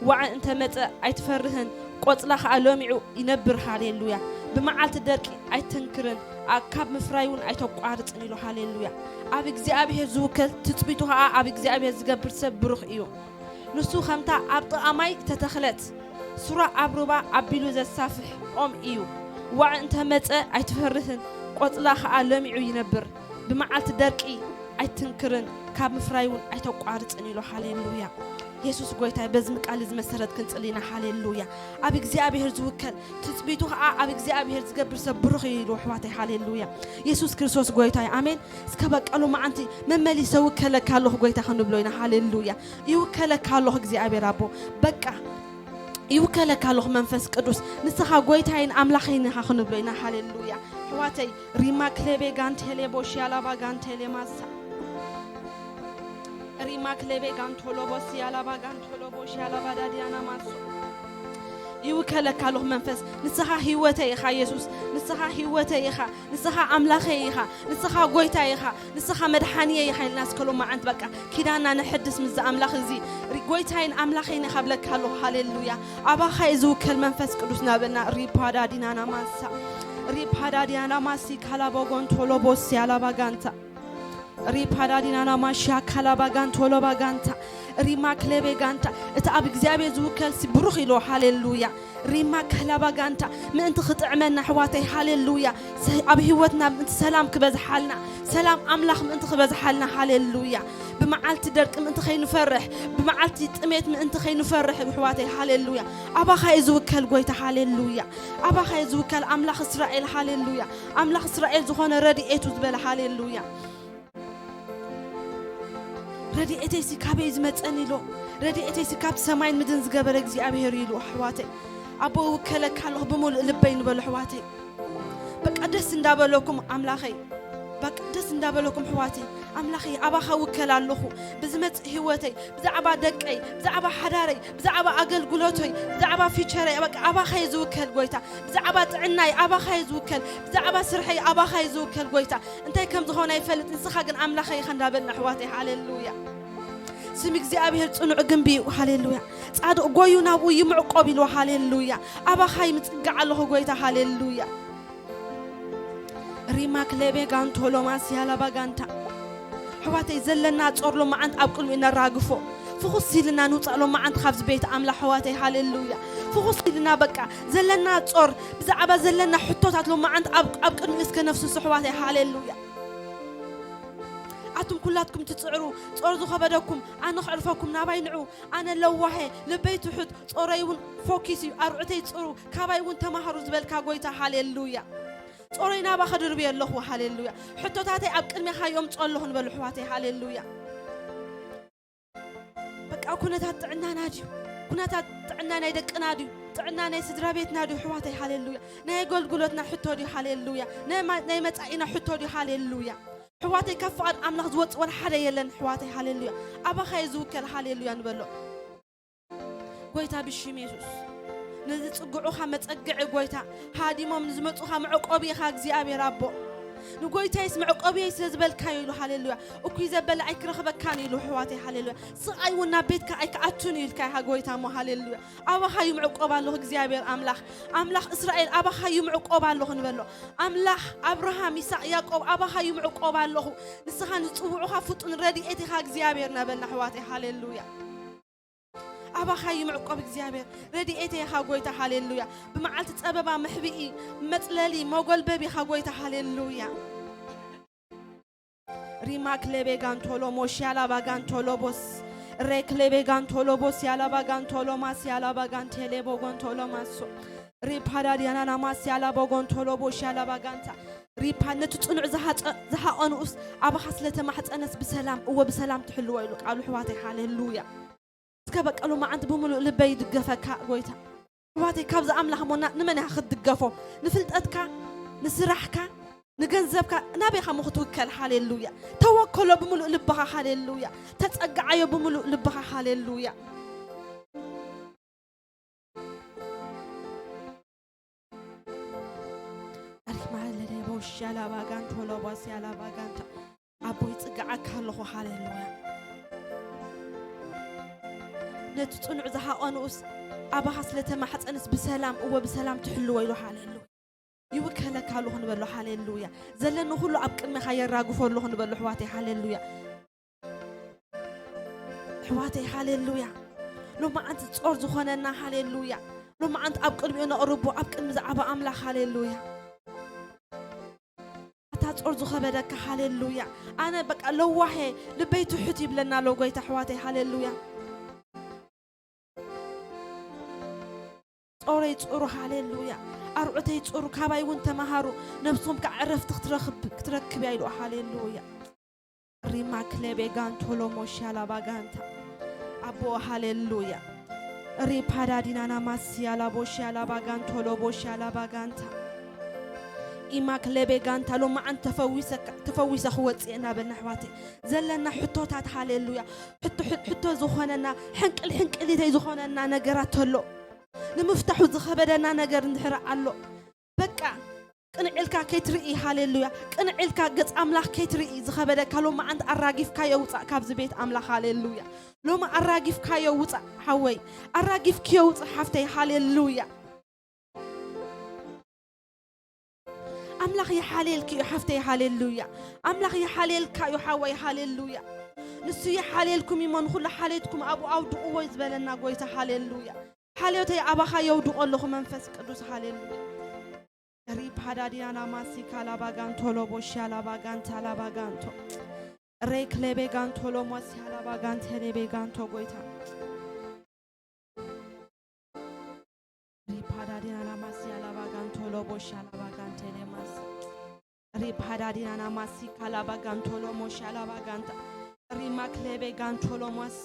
ዋዒ እንተ መጸ ኣይትፈርህን፣ ቆጽላ ኸኣ ለሚዑ ይነብር። ሃሌሉያ። ብመዓልቲ ደርቂ ኣይትንክርን፣ ኣ-፣ ካብ ምፍራይ እውን ኣይተቋርጽን ኢሉ። ሃሌሉያ። ኣብ እግዚኣብሔር ዝውከል ትጽቢቱ ኸኣ ኣብ እግዚኣብሔር ዝገብር ሰብ ብሩኽ እዩ። ንሱ ኸምታ ኣብ ጥቓ ማይ እተተኽለት ሱራ ኣብ ሩባ ኣቢሉ ዘሳፍሕ ኦም እዩ። ዋዒ እንተ መጸ ኣይትፈርህን፣ ቆጽላ ኸኣ ለሚዑ ይነብር። ብመዓልቲ ደርቂ ኣይትንክርን፣ ካብ ምፍራይ እውን ኣይተቋርጽን ኢሉ። ሃሌሉያ። የሱስ ጎይታይ፣ በዚ ቃል እዚ መሰረት ክንጽሊ ኢና። ሃሌሉያ። ኣብ እግዚኣብሔር ዝውከል ትጽቢቱ ኸኣ ኣብ እግዚኣብሔር ዝገብር ሰብ ብሩኽ እዩ ኢሉ ኣሕዋተይ። ሃሌሉያ። የሱስ ክርስቶስ ጎይታይ። ኣሜን። እስከ በቃ ሎማዓንቲ መመሊሰ እውከለካ ኣለኹ ጎይታ ክንብሎ ኢና። ሃሌሉያ። ይውከለካ ኣለኹ እግዚኣብሔር ኣቦ። በቃ ይውከለካ ኣለኹ መንፈስ ቅዱስ። ንስኻ ጎይታይን ኣምላኸይን ኢኻ ክንብሎ ኢና። ሃሌሉያ። ኣሕዋተይ ሪማ ክሌቤ ጋንቴሌ ቦሽ ያላባ ጋንቴሌ ማሳ ሪማ ክሌቤ ጋንቶሎ ቦስ ያላባ ጋንቶሎ ቦሽ ያላባ ዳዲያና ማሶ ይውከለካ ኣለኹ መንፈስ። ንስኻ ህይወተይ ኢኻ የሱስ። ንስኻ ህይወተይ ኢኻ። ንስኻ ኣምላኸይ ኢኻ። ንስኻ ጎይታይ ኢኻ። ንስኻ መድሓንየ ኢኻ ኢልና እስከ ሎማዓንቲ በቃ ኪዳና ነሐድስ ምስዚ ኣምላኽ እዚ። ሪ-፣ ጎይታይን ኣምላኸይን ኢኻ ብለካ ኣለኹ። ሃሌሉያ። ኣባኻ እዩ ዝውከል መንፈስ ቅዱስ ናበና። ሪፓዳዲናና ማሳ ሪፓዳዲያና ማሲ ካላቦጎንቶሎ ቦስ ያላባ ጋንታ ሪፓዳዲናና ማሻ ካላባጋንቶ ሎባጋንታ ሪማ ክሌቤ ጋንታ እቲ ኣብ እግዚኣብሔር ዝውከልሲ ብሩኽ ኢሎ። ሃሌሉያ። ሪማ ካላባጋንታ ምእንቲ ክጥዕመና ኣሕዋተይ። ሃሌሉያ። ሰ-፣ ኣብ ህይወትና ምእንቲ ሰላም ክበዝሓልና፣ ሰላም ኣምላኽ ምእንቲ ክበዝሓልና። ሃሌሉያ። ብመዓልቲ ደርቂ ምእንቲ ከይንፈርሕ፣ ብመዓልቲ ጥሜት ምእንቲ ከይንፈርሕ ኣሕዋተይ። ሃሌሉያ። ኣባኻ እዩ ዝውከል ጎይታ። ሃሌሉያ። ኣባኻ እዩ ዝውከል ኣምላኽ እስራኤል። ሃሌሉያ። ኣምላኽ እስራኤል ዝኾነ ረድኤቱ ዝበለ። ሃሌሉያ። ረድኤተይሲ ካበይ ዝመጸኒ ኢሎ፣ ረድኤተይሲ ካብ ሰማይን ምድርን ዝገበረ እግዚኣብሔር ኢሉ። ኣሕዋተይ ኣቦ እውከለካ ኣለኹ ብምሉእ ልበይ ንበሉ ኣሕዋተይ። በቃ ደስ እንዳበለኩም ኣምላኸይ፣ በቃ ደስ እንዳበለኩም ኣሕዋተይ ኣምላኸይ ኣባኻ እውከል ኣለኹ። ብዝመጽእ ህይወተይ፣ ብዛዕባ ደቀይ፣ ብዛዕባ ሓዳረይ፣ ብዛዕባ ኣገልግሎተይ፣ ብዛዕባ ፊቸረይ በቃ ኣባኻ እየ ዝውከል ጎይታ። ብዛዕባ ጥዕናይ ኣባኻ እየ ዝውከል። ብዛዕባ ስርሐይ ኣባኻ እየ ዝውከል ጎይታ። እንታይ ከም ዝኾነ ኣይፈልጥ፣ ንስኻ ግን ኣምላኸይ ኢኻ እንዳበልና ኣሕዋተይ። ሃሌሉያ። ስም እግዚኣብሔር ጽኑዕ ግንቢ እዩ። ሃሌሉያ። ጻድቕ ጎዩ ናብኡ ይምዕቆብ ኢሉ። ሃሌሉያ። ኣባኻ ይምጽጋዕ ኣለኹ ጎይታ። ሃሌሉያ። ሪማክ ሌቤ ጋንቶ ሎማስ ያላባ ጋንታ ኣሕዋተይ ዘለና ጾር ሎማዓንቲ ኣብ ቅድሚኡ ነራግፎ። ፍኹስ ኢልና ንውጻእ ሎማዓንቲ ካብዚ ቤት ኣምላኽ ኣሕዋተይ። ሃሌሉያ። ፍኹስ ኢልና በቃ ዘለና ጾር ብዛዕባ ዘለና ሕቶታት ሎማዓንቲ ኣብ፣ ኣብ ቅድሚኡ እስከ ነፍስሱ ኣሕዋተይ። ሃሌሉያ። ኣቱም ኩላትኩም ትጽዕሩ ጾር ዝኸበደኩም ኣነ ክዕርፈኩም ናባይ ንዑ። ኣነ ለዋሄ ልበይ ትሑት ጾረይ እውን ፎኪስ እዩ ኣርዑተይ ጽሩ ካባይ እውን ተማሃሩ ዝበልካ ጎይታ። ሃሌሉያ። ጾረይ ናባኻ ድርብየ ኣለኹ። ሃሌሉያ። ሕቶታተይ ኣብ ቅድሜኻ የምጾ ኣለኹ ንበሉ ኣሕዋተይ። ሃሌሉያ። በቃ ኩነታት ጥዕናና ድዩ? ኩነታት ጥዕና ናይ ደቅና ድዩ? ጥዕና ናይ ስድራ ቤትና ድዩ ኣሕዋተይ? ሃሌሉያ። ናይ ኣገልግሎትና ሕቶ ድዩ? ሃሌሉያ። ናይ ማ-፣ ናይ መጻኢና ሕቶ ድዩ? ሃሌሉያ። ኣሕዋተይ፣ ካብ ፍቓድ ኣምላኽ ዝወጽእ ወላ ሓደ የለን ኣሕዋተይ። ሃሌሉያ። ኣባኻ እየ ዝውከል። ሃሌሉያ ንበሎ። ጎይታ ብሽም የሱስ፣ ንዝጽግዑኻ መጸግዒ ጎይታ፣ ሃዲሞም ንዝመጹኻ መዕቆቢ ኢኻ እግዚኣብሔር ኣቦ። ንጎይታይስ መዕቆብየይ ስለ ዝበልካዮ ኢሉ። ሃሌሉያ። እኩይ ዘበለ ኣይክረኽበካን ኢሉ ኣሕዋተይ። ሃሌሉያ። ስቓይ እውን ናብ ቤትካ ኣይክኣቱን እዩ ኢልካ ኢኻ ጎይታ እሞ። ሃሌሉያ። ኣባኻ እዩ ምዕቆብ ኣለኹ እግዚኣብሔር ኣምላኽ። ኣምላኽ እስራኤል ኣባኻ እዩ ምዕቆብ ኣለኹ ንበሎ። ኣምላኽ ኣብርሃም፣ ይስሐቅ፣ ያዕቆብ ኣባኻ እዩ ምዕቆብ ኣለኹ። ንስኻ ንዝጽውዑኻ ፍጡን ረድኤት ኢኻ እግዚኣብሔር እናበልና ኣሕዋተይ። ሃሌሉያ። ኣባኻ እዩ ምዕቆብ እግዚኣብሔር። ረድኤተይ ኢኻ ጎይታ። ሃሌሉያ። ብመዓልቲ ጸበባ መሕብኢ፣ መጽለሊ፣ መጎልበቢ ኢኻ ጎይታ። ሃሌሉያ። ሪማ ክሌቤ ጋንቶሎ ሞሽ ያላባ ጋንቶሎ ቦስ። ሬ ክሌቤ ጋንቶሎ ቦስ ያላባ ጋንቶሎ ማስ ያላባ ጋንቴሌ ቦጎንቶሎ ማሶ። ሪፓዳ ዲያናና ማስ ያላባ ጎንቶሎ ቦሽ ያላባ ጋንታ። ሪፓ ነቲ ጽኑዕ ዝሃጸ-፣ ዝሃቐኑስ ኣባኻ ስለ ተማሕጸነስ ብሰላም፣ እወ ብሰላም ትሕልዎ ኢሉ ቃሉ ኣሕዋተይ። ሃሌሉያ። እስከ በቃ ሎማዓንቲ ብምሉእ ልበይ ይድገፈካ ጎይታ። ኣሕዋተይ፣ ካብዚ ኣምላኽ እሞ ና-፣ ንመን ኢኻ ክትድገፎ? ንፍልጠትካ፣ ንስራሕካ፣ ንገንዘብካ፣ ናበይ ኢኻ እሞ ክትውከል? ሃሌሉያ። ተወከሎ ብምሉእ ልብኻ። ሃሌሉያ። ተጸግዓዮ ብምሉእ ልብኻ። ሃሌሉያ። ሪማለደ ቦሽ ያላባጋንቶ ሎቦስ ያላባጋንታ። ኣቦይ፣ ጽግዓካ ኣለኹ። ሃሌሉያ። ነቲ ጽኑዕ ዝሃቐኑስ ኣባኻ ስለ ተማሕጸንስ ብሰላም፣ እወ ብሰላም ትሕልዎ ኢሉ። ሃሌሉያ። ይውከለካ ኣለኹ ንበሎ። ሃሌሉያ። ዘለኒ ኩሉ ኣብ ቅድሜኻ የራግፎ ኣለኹ ንበሎ ኣሕዋተይ። ሃሌሉያ። ኣሕዋተይ፣ ሃሌሉያ። ሎማዓንቲ ጾር ዝኾነና፣ ሃሌሉያ። ሎማዓንቲ ኣብ ቅድሚኡ ነቕርቦ፣ ኣብ ቅድሚ ዝዓባ ኣምላኽ። ሃሌሉያ። ኣታ ጾር ዝኸበደካ፣ ሃሌሉያ። ኣነ በቃ ለዋሄ፣ ልበይ ትሑት ይብለና ኣሎ ጎይታ ኣሕዋተይ። ሃሌሉያ። ጾረይ ጽሩ። ሃሌሉያ። ኣርዑተይ ጽሩ፣ ካባይ እውን ተማሃሩ፣ ነብሶም ከዓ ዕረፍቲ ክትረክብ፣ ክትረክብ እያ ኢሉ። ሃሌሉያ። ሪማ ክሌቤ ጋንቶ ሎሞሽ ያላባ ጋንታ። ኣቦ፣ ሃሌሉያ። ሪፓዳዲናና ማሲ ያላቦሽ ያላባ ጋንቶ ሎቦሽ ያላባ ጋንታ። ኢማ ክሌቤ ጋንታ። ሎማዓንቲ ተፈዊሰካ፣ ተፈዊሰ ክወጽእ እየ እናበልና ኣሕዋተይ፣ ዘለና ሕቶታት፣ ሃሌሉያ። ሕቶ፣ ሕቶ ዝኾነና፣ ሕንቅል ሕንቅሊተይ ዝኾነና ነገራት ተሎ፣ ንምፍታሑ ዝኸበደና ነገር እንድሕር ኣሎ፣ በቃ ቅንዕ ኢልካ ከይትርኢ፣ ሃሌሉያ። ቅንዕ ኢልካ ገጽ ኣምላኽ ከይትርኢ ዝኸበደካ ሎማዓንቲ ኣራጊፍካዮ ውጻእ ካብዚ ቤት ኣምላኽ። ሃሌሉያ። ሎሚ ኣራጊፍካዮ ውጻእ ሓወይ፣ ኣራጊፍክዮ ውጻእ ሓፍተይ። ሃሌሉያ። ኣምላኽ ይሓልየልኪ እዩ ሓፍተይ። ሃሌሉያ። ኣምላኽ ይሓልየልካ እዩ ሓወይ። ሃሌሉያ። ንሱ ይሓልየልኩም እዩ እሞ ንኹሉ ሓልየትኩም ኣብኡ ኣውድቕዎ እዩ ዝበለና ጎይታ። ሃሌሉያ። ሓልዮተይ ኣባኻ የውድቖ ኣለኹ መንፈስ ቅዱስ። ሃሌሉያ። ሪፓዳዲያና ማሲካ ላባጋንቶ ሎቦሽያ ላባጋንታ ላባጋንቶ ሬክሌቤጋንቶ ሎሞስያ ላባጋንቴ ሌቤጋንቶ ጎይታ። ሪፓዳዲና ላማሲ ያላባጋንቶ ሎቦሽ ያላባጋንቴ ሌማስ። ሪፓዳዲና ናማሲ ካላባጋንቶ ሎሞሽ ያላባጋንታ። ሪማክሌቤጋንቶ ሎሞሳ።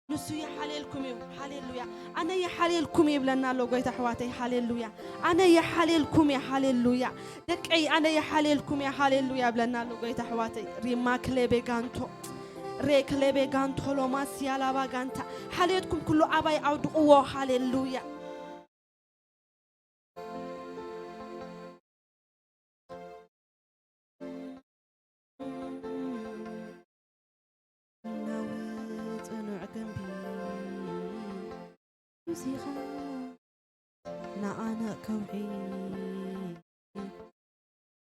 ንሱ ይሓልየልኩም እዩ። ሃሌሉያ። ኣነ ይሓልየልኩም እዩ ይብለና ኣሎ ጎይታ ኣሕዋተይ። ሃሌሉያ። ኣነ ይሓልየልኩም እየ። ሃሌሉያ። ደቀይ ኣነ ይሓልየልኩም እየ። ሃሌሉያ ይብለና ኣሎ ጎይታ ኣሕዋተይ። ሪማክሌቤጋንቶ ሬክሌቤ ጋንቶ ሎማስ ያላባ ጋንታ። ሓልዮትኩም ኩሉ ኣባይ ኣውድቕዎ። ሃሌሉያ። ናው ጽኑዕ ግንቢ ሱሲኻ ንዓና ከውሒ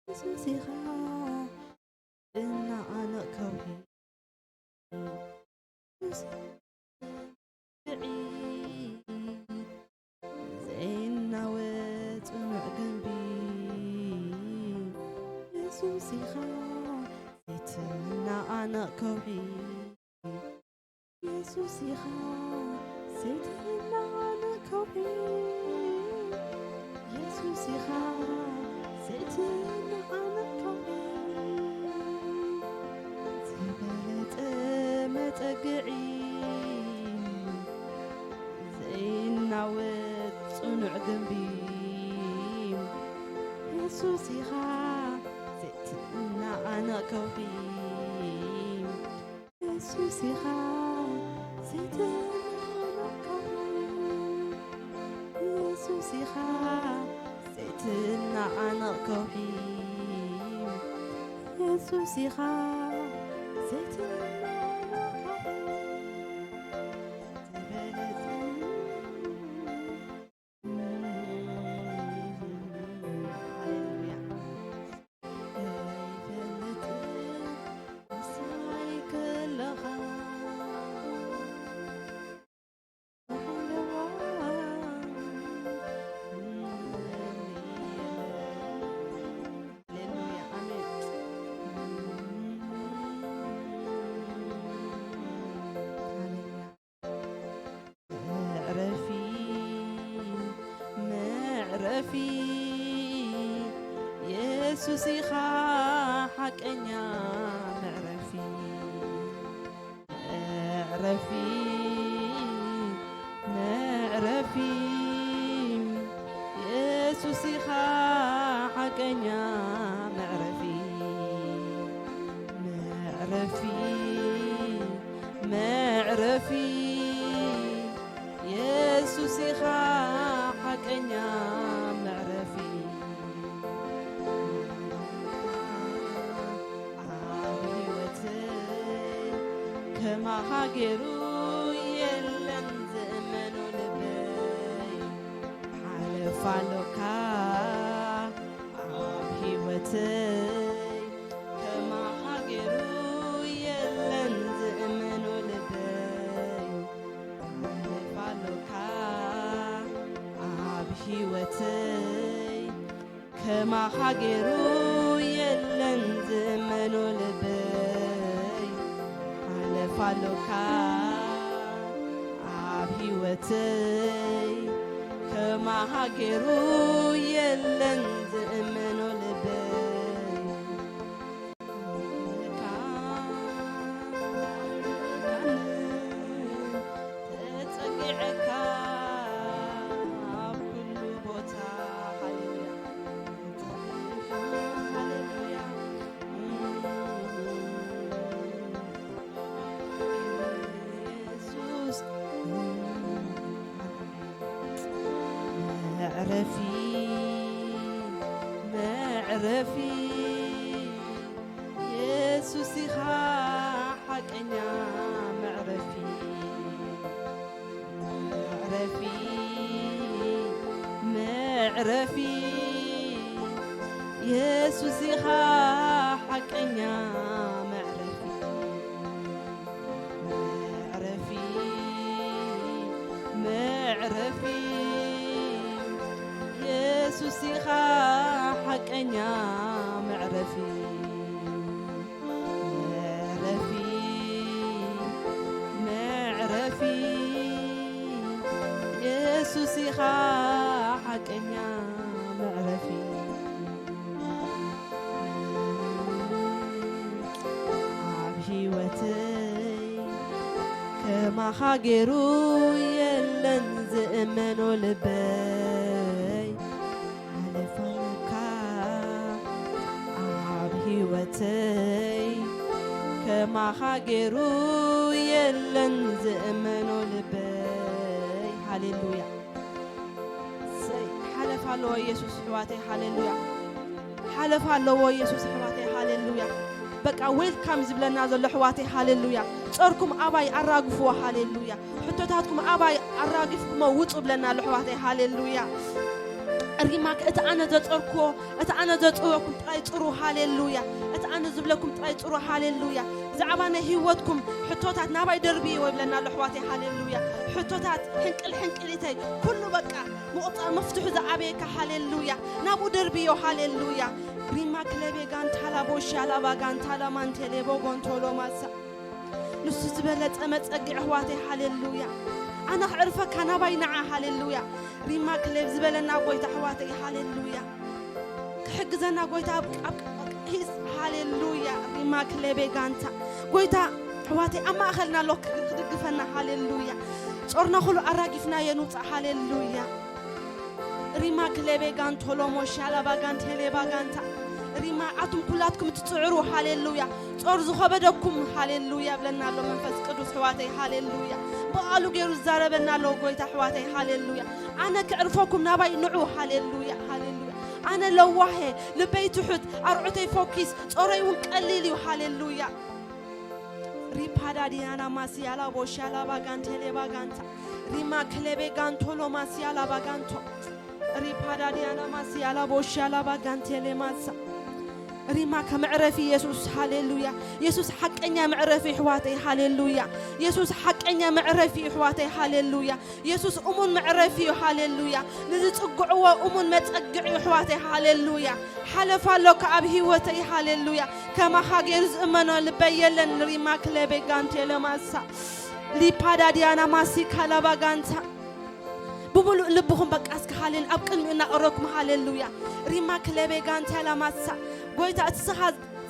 ሱሲኻ ንዓና ከውሒ ስዒድ ዘይናወጽ ጽኑዕ ግንቢ የሱስ ኢኻ ዘይትናቓነቕ ከውሒ። የሱስ ኢኻ ዘይትናቓነቕ ከውሒ። የሱስ ኢኻ ዘይትነቓነቕ ከውሒ፣ ዝበለጸ መጸግዒ፣ ዘይናወጽ ጽኑዕ ግንቢ፣ የሱስ ኢኻ ዘይትነቓነቕ ከውሒ። የሱስ ኢኻ ዘይትነቓነቕ ከውሒ። የሱስ ኢኻ ዘይትነቓነቕ ከውሒ። የሱስ ኢኻ ዘይትነቓነቕ ከውሒ። ዝበለጸ ሃሌሉያ። ኣይፈልጥን ምሳይ ከለኻ። ሃሌሉያ፣ ኣሜን። ሃሌሉያ። መዕረፊ፣ መዕረፊ፣ የሱስ ኢኻ ሓቀኛ መዕረፊ። መዕረፊ፣ መዕረፊ፣ የሱስ ኢኻ ሓቀኛ መዕረፊ። መዕረፊ፣ መዕረፊ፣ የሱስ ኢኻ ሓቀኛ መዕረፊ። ኣብ ህይወተይ ከማኻ ገይሩ የለን ዝእመኖ ልበይ። ሓለፋ ኣሎካ ኣብ ህይወተይ ከማኻ ገይሩ የለን ዝእመኖ ልበይ። ሓለፋ ኣሎካ ኣብ ህይወተይ ከማኻ ገይሩ የለን ዝእመኖ ልበይ። ሓለፋ ኣሎካ ኣብ ህይወተይ ከማኻ ገይሩ የለን ዝእመኖ ልበይ። ተጸጊዐካ ኣብ ኩሉ ቦታ። ሃሌሉያ፣ ሃሌሉያ። የሱስ መዕረፊ፣ መዕረፊ፣ የሱስ ኢኻ ሓቀኛ መዕረፊ። መዕረፊ፣ መዕረፊ፣ የሱስ ኢኻ ሓቀኛ መዕረፊ። መዕረፊ፣ መዕረፊ፣ የሱስ ኢኻ ሓቀኛ መዕረፊ። መዕረፊ፣ መዕረፊ፣ የሱስ ኢኻ ሓቀኛ መዕረፊ። ኣብ ህይወተይ ከማኻ ገይሩ የለን ዝእመኖ ልበይ። ሓለፋ ኣሎካ ኣብ ህይወተይ ከማኻ ገይሩ የለን ዝእመኖ ልበይ። ሃሌሉያ። ሰይ፣ ሓለፋ ኣለዎ የሱስ ኣሕዋተይ። ሃሌሉያ። ሓለፋ ኣለዎ የሱስ ኣሕዋተይ። ሃሌሉያ። በቃ ዌልካም ዝብለና ዘሎ ኣሕዋተይ። ሃሌሉያ። ጾርኩም ኣባይ ኣራግፍዎ። ሃሌሉያ። ሕቶታትኩም ኣባይ ኣራጊፍኩሞ ውጹ ብለና ኣሎ ኣሕዋተይ። ሃሌሉያ። ሪማክ እቲ ኣነ ዘጾርክዎ፣ እቲ ኣነ ዘጽወኩም ጥራይ ጽሩ። ሃሌሉያ። እቲ ኣነ ዝብለኩም ጥራይ ጽሩ። ሃሌሉያ። ብዛዕባ ናይ ህይወትኩም ሕቶታት ናባይ ደርብይዎ ይብለና ኣሎ ኣሕዋተይ። ሃሌሉያ። ሕቶታት ሕንቅል ሕንቅሊተይ ኩሉ በቃ ምቑጻር መፍትሑ ዝኣበየካ። ሃሌሉያ። ናብኡ ደርብዮ። ሃሌሉያ። ሪማ ክለቤ ጋንታላ ቦሻ ላባ ጋንታላ ማንቴሌቦ ጎንቶሎ ማሳ። ንሱ ዝበለጸ መጸጊ ኣሕዋተይ። ሃሌሉያ። ኣነ ክዕርፈካ ናባይ ንዓ። ሃሌሉያ። ሪማ ክሌብ ዝበለና ጎይታ ኣሕዋተይ። ሃሌሉያ። ክሕግ ግዘና ጎይታ ኣብ ኣብ ሂስ ሃሌሉያ። ሪማ ክሌቤ ጋንታ ጎይታ ኣሕዋተይ ኣብ ማእኸልና ኣሎ ክድግፈና። ሃሌሉያ። ጾርና ኩሉ ኣራጊፍና የንውፃእ። ሃሌሉያ። ሪማ ክሌቤ ጋንቶ ሎሞ ሻላባ ጋንቴሌባ ጋንታ ሪማ ኣቱም ኩላትኩም ትፅዕሩ። ሃሌሉያ። ጾር ዝኸበደኩም ሃሌሉያ ብለና ኣሎ መንፈስ ቅዱስ ኣሕዋተይ። ሃሌሉያ። ብቓሉ ገይሩ ዝዛረበና ኣሎ ጎይታ ኣሕዋተይ። ሃሌሉያ። ኣነ ክዕርፈኩም ናባይ ንዑ። ሃሌሉያ ሃሌሉያ። ኣነ ለዋሄ ልበይ ትሑት ኣርዑተይ ፎኪስ ጾረይ እውን ቀሊል እዩ። ሃሌሉያ። ሪፓዳ ዲያና ማስያላ ቦሻላ ባጋንቴሌ ባጋንታ ሪማ ክሌቤ ጋንቶሎ ማስያላ ባጋንቶ ሪፓዳ ዲያና ማስያላ ቦሻላ ባጋንቴሌ ማሳ ሪማ ከመዕረፊ ኢየሱስ። ሃሌሉያ። ኢየሱስ ሓቀኛ መዕረፊ ኣሕዋተይ። ሃሌሉያ። ኢየሱስ ሓቀኛ መዕረፊ ኣሕዋተይ። ሃሌሉያ። ኢየሱስ እሙን መዕረፊ እዩ። ሃሌሉያ። ንዝጽግዕዎ እሙን መጸግዒ እዩ ኣሕዋተይ። ሃሌሉያ። ሓለፋ ኣሎካ ኣብ ህይወተይ። ሃሌሉያ። ከማኻ ገይሩ ዝእመኖ ልበይ የለን። ሪማ ክሌቤ ጋንቴ ለማሳ ሊፓዳ ዲያና ማሲ ካላባ ጋንታ ብምሉእ ልብኹም በቃ እስኪ ሃሌሉ ኣብ ቅድሚኡ እናቐረብኩም ሃሌሉያ። ሪማ ክሌቤ ጋንቴ ለማሳ ጎይታ እቲ ስኻ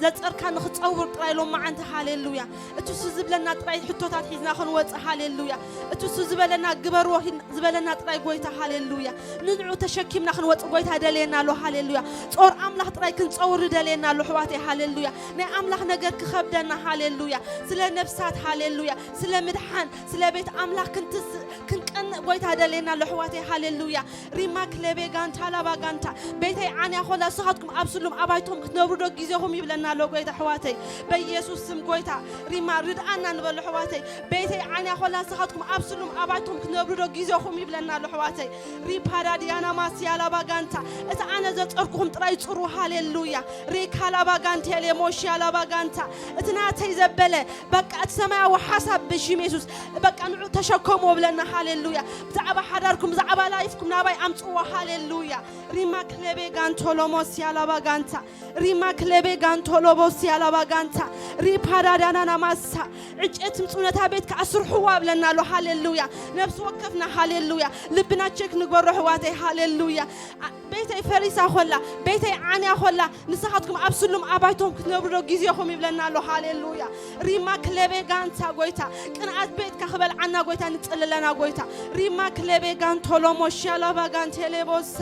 ዘጸርካ ንኽጸውር ጥራይ ሎም መዓንቲ። ሃሌሉያ። እቲ እሱ ዝብለና ጥራይ ሕቶታት ሒዝና ክንወጽእ። ሃሌሉያ። እቲ እሱ ዝበለና ግበርዎ ሂል ዝበለና ጥራይ ጎይታ። ሃሌሉያ። ንንዑ ተሸኪምና ክንወጽእ ጎይታ ደልየና ኣሎ። ሃሌሉያ። ጾር ኣምላኽ ጥራይ ክንጸውር ደልየና ኣሎ ኣሕዋተይ። ሃሌሉያ። ናይ ኣምላኽ ነገር ክኸብደና። ሃሌሉያ። ስለ ነፍሳት። ሃሌሉያ። ስለ ምድሓን ስለ ቤት ኣምላኽ ክንትስ ክንቀንእ ጎይታ ደልየና ኣሎ ኣሕዋተይ። ሃሌሉያ። ሪማ ክሌቤ ጋንታ ላባ ጋንታ ቤተይ ዓንያ ኾላ ንስኻትኩም ኣብ ስሉም ኣባይቶም ክትነብሩ ዶ ግዜኹም ይብለና ኣሎ ጎይታ ኣሕዋተይ። በኢየሱስ ስም ጎይታ ሪማ ርድኣና ንበሎ ኣሕዋተይ። ቤተይ ዓንያ ኾላ ንስኻትኩም ኣብ ስሉም ኣባይቶም ክትነብሩ ዶ ግዜኹም ይብለና ኣሎ ኣሕዋተይ። ሪፓዳ ዲያና ማስያ ላባ ጋንታ እቲ ኣነ ዘጸርኩኹም ጥራይ ጽሩ። ሃሌሉያ። ሪካ ላባ ጋንቴሌ ሞሽያ ላባ ጋንታ እቲ ናተይ ዘበለ በቃ እቲ ሰማያዊ ሓሳብ ብሽም የሱስ በቃ ንዑ ተሸከምዎ ብለና። ሃሌሉያ። ብዛዕባ ሓዳርኩም ብዛዕባ ላይፍኩም ናባይ ኣምጽዎ። ሃሌሉያ። ሪማ ክሌቤ ጋንቶ ሎሞስ ያላባ ጋንታ ሪማ ክሌቤ ጋንቶ ሎቦስ ያላባ ጋንታ ሪፓዳዳና ናማሳ ዕጨት ምጽኡ ነታ ቤት ከኣ ስርሕዋ ብለና ኣሎ። ሃሌሉያ። ነፍሲ ወከፍና ሃሌሉያ ልብና ቸክ ንግበሮ ኣሕዋተይ። ሃሌሉያ። ኣ- ቤተይ ፈሪሳ ኾላ ቤተይ ዓንያ ኾላ ንስኻትኩም ኣብ ስሉም ኣባይቶም ክትነብሩ ዶ ግዜኹም ይብለና ኣሎ። ሃሌሉያ። ሪማ ክሌቤ ጋንታ ጎይታ ቅንኣት ቤትካ ክበልዓና ጎይታ ንጽልለና ጎይታ ሪማ ክሌቤ ጋንቶ ሎሞሻ ላባ ጋንቴ ሌቦሳ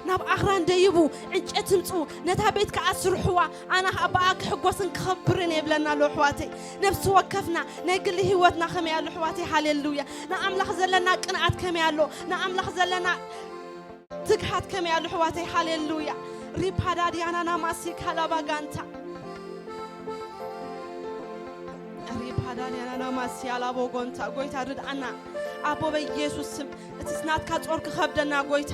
ናብ ኣኽራን ደይቡ ዕንጨት ምጽኡ ነታ ቤት ከኣ ስርሕዋ ኣነ ብኣ ክሕጎስን ክኸብርን እየ ብለና ኣሎ ኣሕዋተይ። ነብሲ ወከፍና ናይ ግሊ ህይወትና ከመይ ኣሎ ኣሕዋተይ። ሃሌሉያ። ንኣምላኽ ዘለና ቅንኣት ከመይ ኣሎ ንኣምላኽ ዘለና ትግሃት ከመይ ኣሎ ኣሕዋተይ። ሃሌሉያ። ሪፓዳድያናና ማሲካ ላባጋንታ ሪፓዳንያናና ማስያ ላቦጎንታ ጎይታ ርድኣና ኣቦ በኢየሱስ ስም እቲ ስናትካ ጾር ክኸብደና ጎይታ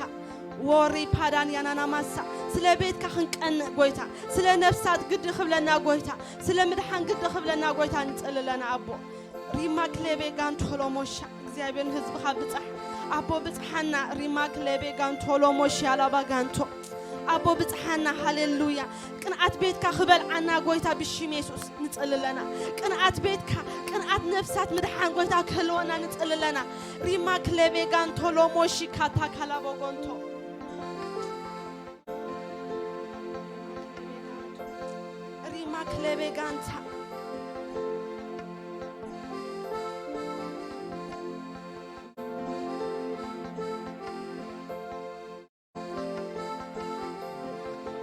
ወሪ ፓዳን ያናና ማሳ ስለ ቤትካ ክንቀንእ ጎይታ ስለ ነፍሳት ግዲ ክብለና ጎይታ ስለ ምድሓን ግዲ ክብለና ጎይታ ንጽልለና ኣቦ ሪማ ክሌቤ ጋንቶሎ ሞሻ እግዚኣብሔር ንህዝብኻ ብጻሕ ኣቦ ብጽሓና ሪማ ክሌቤ ጋንቶሎ ሞሻ ላባ ጋንቶ ኣቦ ብጽሓና ሃሌሉያ ቅንኣት ቤትካ ክበልዓና ጎይታ ብሽም የሱስ ንጽልለና ቅንኣት ቤትካ ቅንኣት ነፍሳት ምድሓን ጎይታ ክህልወና ንጽልለና ሪማ ክሌቤ ጋንቶሎ ሞሺ ካታ ካላቦጎንቶ ሪማ ክሌቤ ጋንታ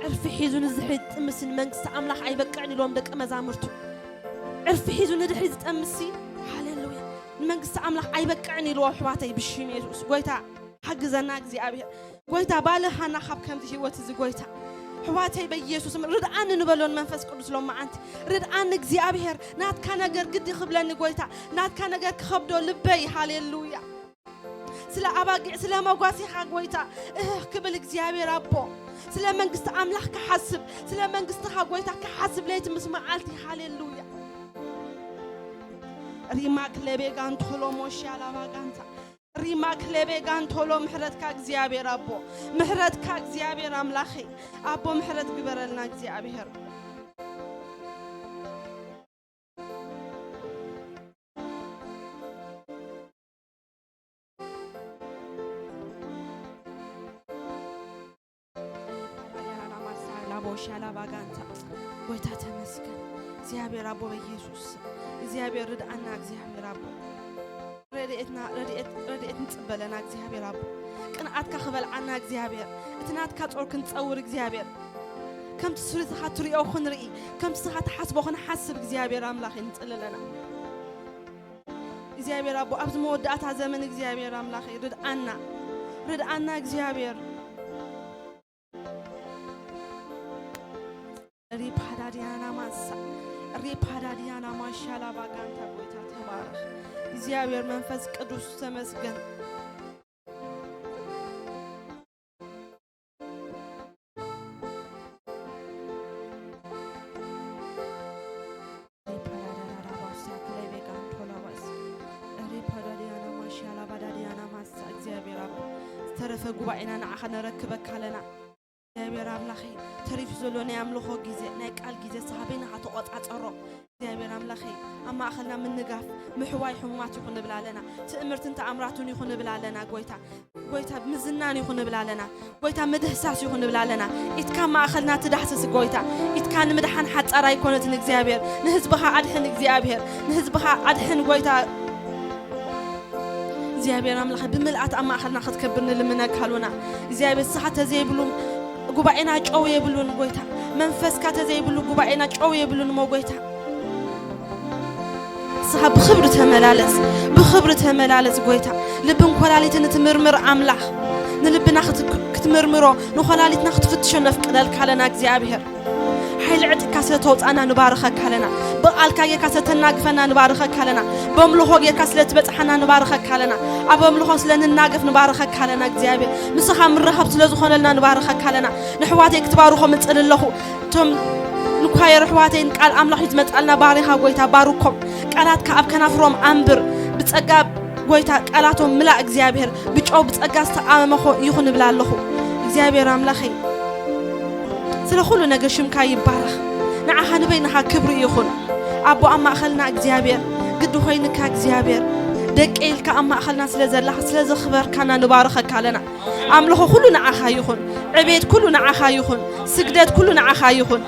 ዕርፊ ሒዙ ንድሕሪት ጥምሲ ንመንግስቲ ኣምላኽ ኣይበቅዕን ኢልዎም ደቂ መዛሙርቱ። ዕርፊ ሒዙ ንድሕሪት ዝጠምሲ ሃሌሉያ ንመንግስቲ ኣምላኽ ኣይበቅዕን ኢልዎ ኣሕዋተይ ብሽም የሱስ ጎይታ ሓግዘና እግዚኣብሔር። ጎይታ ባልሃና ካብ ከምዚ ህይወት እዚ ጎይታ ኣሕዋተይ በኢየሱስ ርድኣኒ ንበሎ ንመንፈስ ቅዱስ ሎመዓንቲ ርድኣኒ እግዚኣብሔር ናትካ ነገር ግዲ ክብለኒ ጎይታ ናትካ ነገር ክኸብዶ ልበይ ሃሌሉያ። ስለ ኣባጊዕ ስለ መጓሲኻ ጎይታ እህ ክብል እግዚኣብሔር ኣቦ ስለ መንግስቲ ኣምላኽ ክሓስብ ስለ መንግስትኻ ጎይታ ክሓስብ ለይቲ ምስ መዓልቲ ሃሌሉያ ሪማ ክሌቤ ጋንቶሎ ሞሽያ ላባ ጋንታ ሪማ ክሌቤ ጋንቶሎ ምሕረትካ እግዚኣብሔር ኣቦ ምሕረትካ እግዚኣብሔር ኣምላኸይ ኣቦ ምሕረት ግበረልና እግዚኣብሔር ሻላ ባጋንታ ጎይታ ተመስገን። እግዚኣብሔር ኣቦ በኢየሱስ ስም እግዚኣብሔር ርድኣና። እግዚኣብሔር ኣቦ ረድኤትና ረድኤት ረድኤት ንጽበለና። እግዚኣብሔር ኣቦ ቅንኣትካ ክበልዓና። እግዚኣብሔር እቲ ናትካ ጾር ክንጸውር እግዚኣብሔር ከምቲ ስርትኻ ትሪኦ ክንርኢ ከምቲ ስኻ ትሓስቦ ክንሓስብ እግዚኣብሔር ኣምላኽ ንጽልለና። እግዚኣብሔር ኣቦ ኣብዚ መወዳእታ ዘመን እግዚኣብሔር ኣምላኽ ርድኣና ርድኣና እግዚኣብሔር ሪፓዳዲያና ማሳ ሪፓዳዲያና ማሻላ ባጋንታ ጎይታ ተባረኽ። እግዚኣብሔር መንፈስ ቅዱስ ተመስገን። ሪፓዳዳዳዳ ባሳ ክለይ ቤጋን ቶላዋስ ሪፓዳዲያና ማሻላ ባዳዲያና ማሳ እግዚኣብሔር ኣቦ ዝተረፈ ጉባኤና ንዓኻ ነረክበካ ኣለና። እግዚኣብሔር ኣምላኸይ ተሪፉ ዘሎ ናይ ኣምልኾ ግዜ ናይ ቃል ግዜ ሳሃበይና ተቆጻጸሮ። እግዚኣብሔር ኣምላኸይ ኣብ ማእኸልና ምንጋፍ ምሕዋይ ሕሙማት ይኹን ንብል ኣለና። ትእምርትን ተኣምራቱን ይኹን ንብል ኣለና። ጎይታ ጎይታ ምዝናን ይኹን ንብል ኣለና። ጎይታ ምድህሳስ ይኹን ንብል ኣለና። ኢትካ ማእኸልና ትዳህስስ ጎይታ ኢትካ ንምድሓን ሓጻር ኣይኮነትን እግዚኣብሔር ንህዝብኻ ኣድሕን እግዚኣብሔር ንህዝብኻ ኣድሕን ጎይታ እግዚኣብሔር ኣምላኸ ብምልኣት ኣብ ማእኸልና ክትከብር ንልምነካ ኣሉና። እግዚኣብሔር ንስኻ ተዘይብሉ ጉባኤና ጨው የብሉን ጎይታ መንፈስካ ተዘይብሉ ጉባኤና ጨው የብሉን እሞ ጎይታ ንስኻ ብኽብሪ ተመላለስ ብኽብሪ ተመላለስ ጎይታ ልብን ኮላሊትን ትምርምር ኣምላኽ ንልብና ክትምርምሮ ንኾላሊትና ክትፍትሾ ነፍቅደልካ ኣለና እግዚኣብሔር ሓይሊ ዕጥቅካ ስለ ተውፃና ንባርኸካ ኣለና ብቓልካ ጌርካ ስለ ተናግፈና ንባርኸካ ኣለና በምልኾ ጌርካ ስለ ትበፅሓና ንባርኸካ ኣለና ኣብ ኣምልኾ ስለ ንናገፍ ንባርኸካ ኣለና እግዚኣብሔር ምስኻ ምራኸብ ስለ ዝኾነልና ንባርኸካ ኣለና ንሕዋተይ ክትባርኾ ምፅል ኣለኹ እቶም ንኳየር ኣሕዋተይን ቃል ኣምላኽ እዩ ዝመጻልና ባሪኻ ጎይታ ባርኮም ቃላትካ ኣብ ከናፍሮም ኣንብር ብጸጋ ጎይታ ቃላቶም ምላእ እግዚኣብሔር ብጨው ብጸጋ ዝተኣመኾ ይኹን እብላ ኣለኹ እግዚኣብሔር ኣምላኸይ ስለ ኩሉ ነገር ሽምካ ይባረኽ ንዓኻ ንበይንኻ ክብሪ ይኹን ኣቦ ኣብ ማእኸልና እግዚኣብሔር ግዲ ኮይንካ እግዚኣብሔር ደቂ ኢልካ ኣብ ማእኸልና ስለ ዘለኻ ስለ ዘኽበርካና ንባርኸካ ኣለና ኣምልኾ ኩሉ ንዓኻ ይኹን ዕቤት ኩሉ ንዓኻ ይኹን ስግደት ኩሉ ንዓኻ ይኹን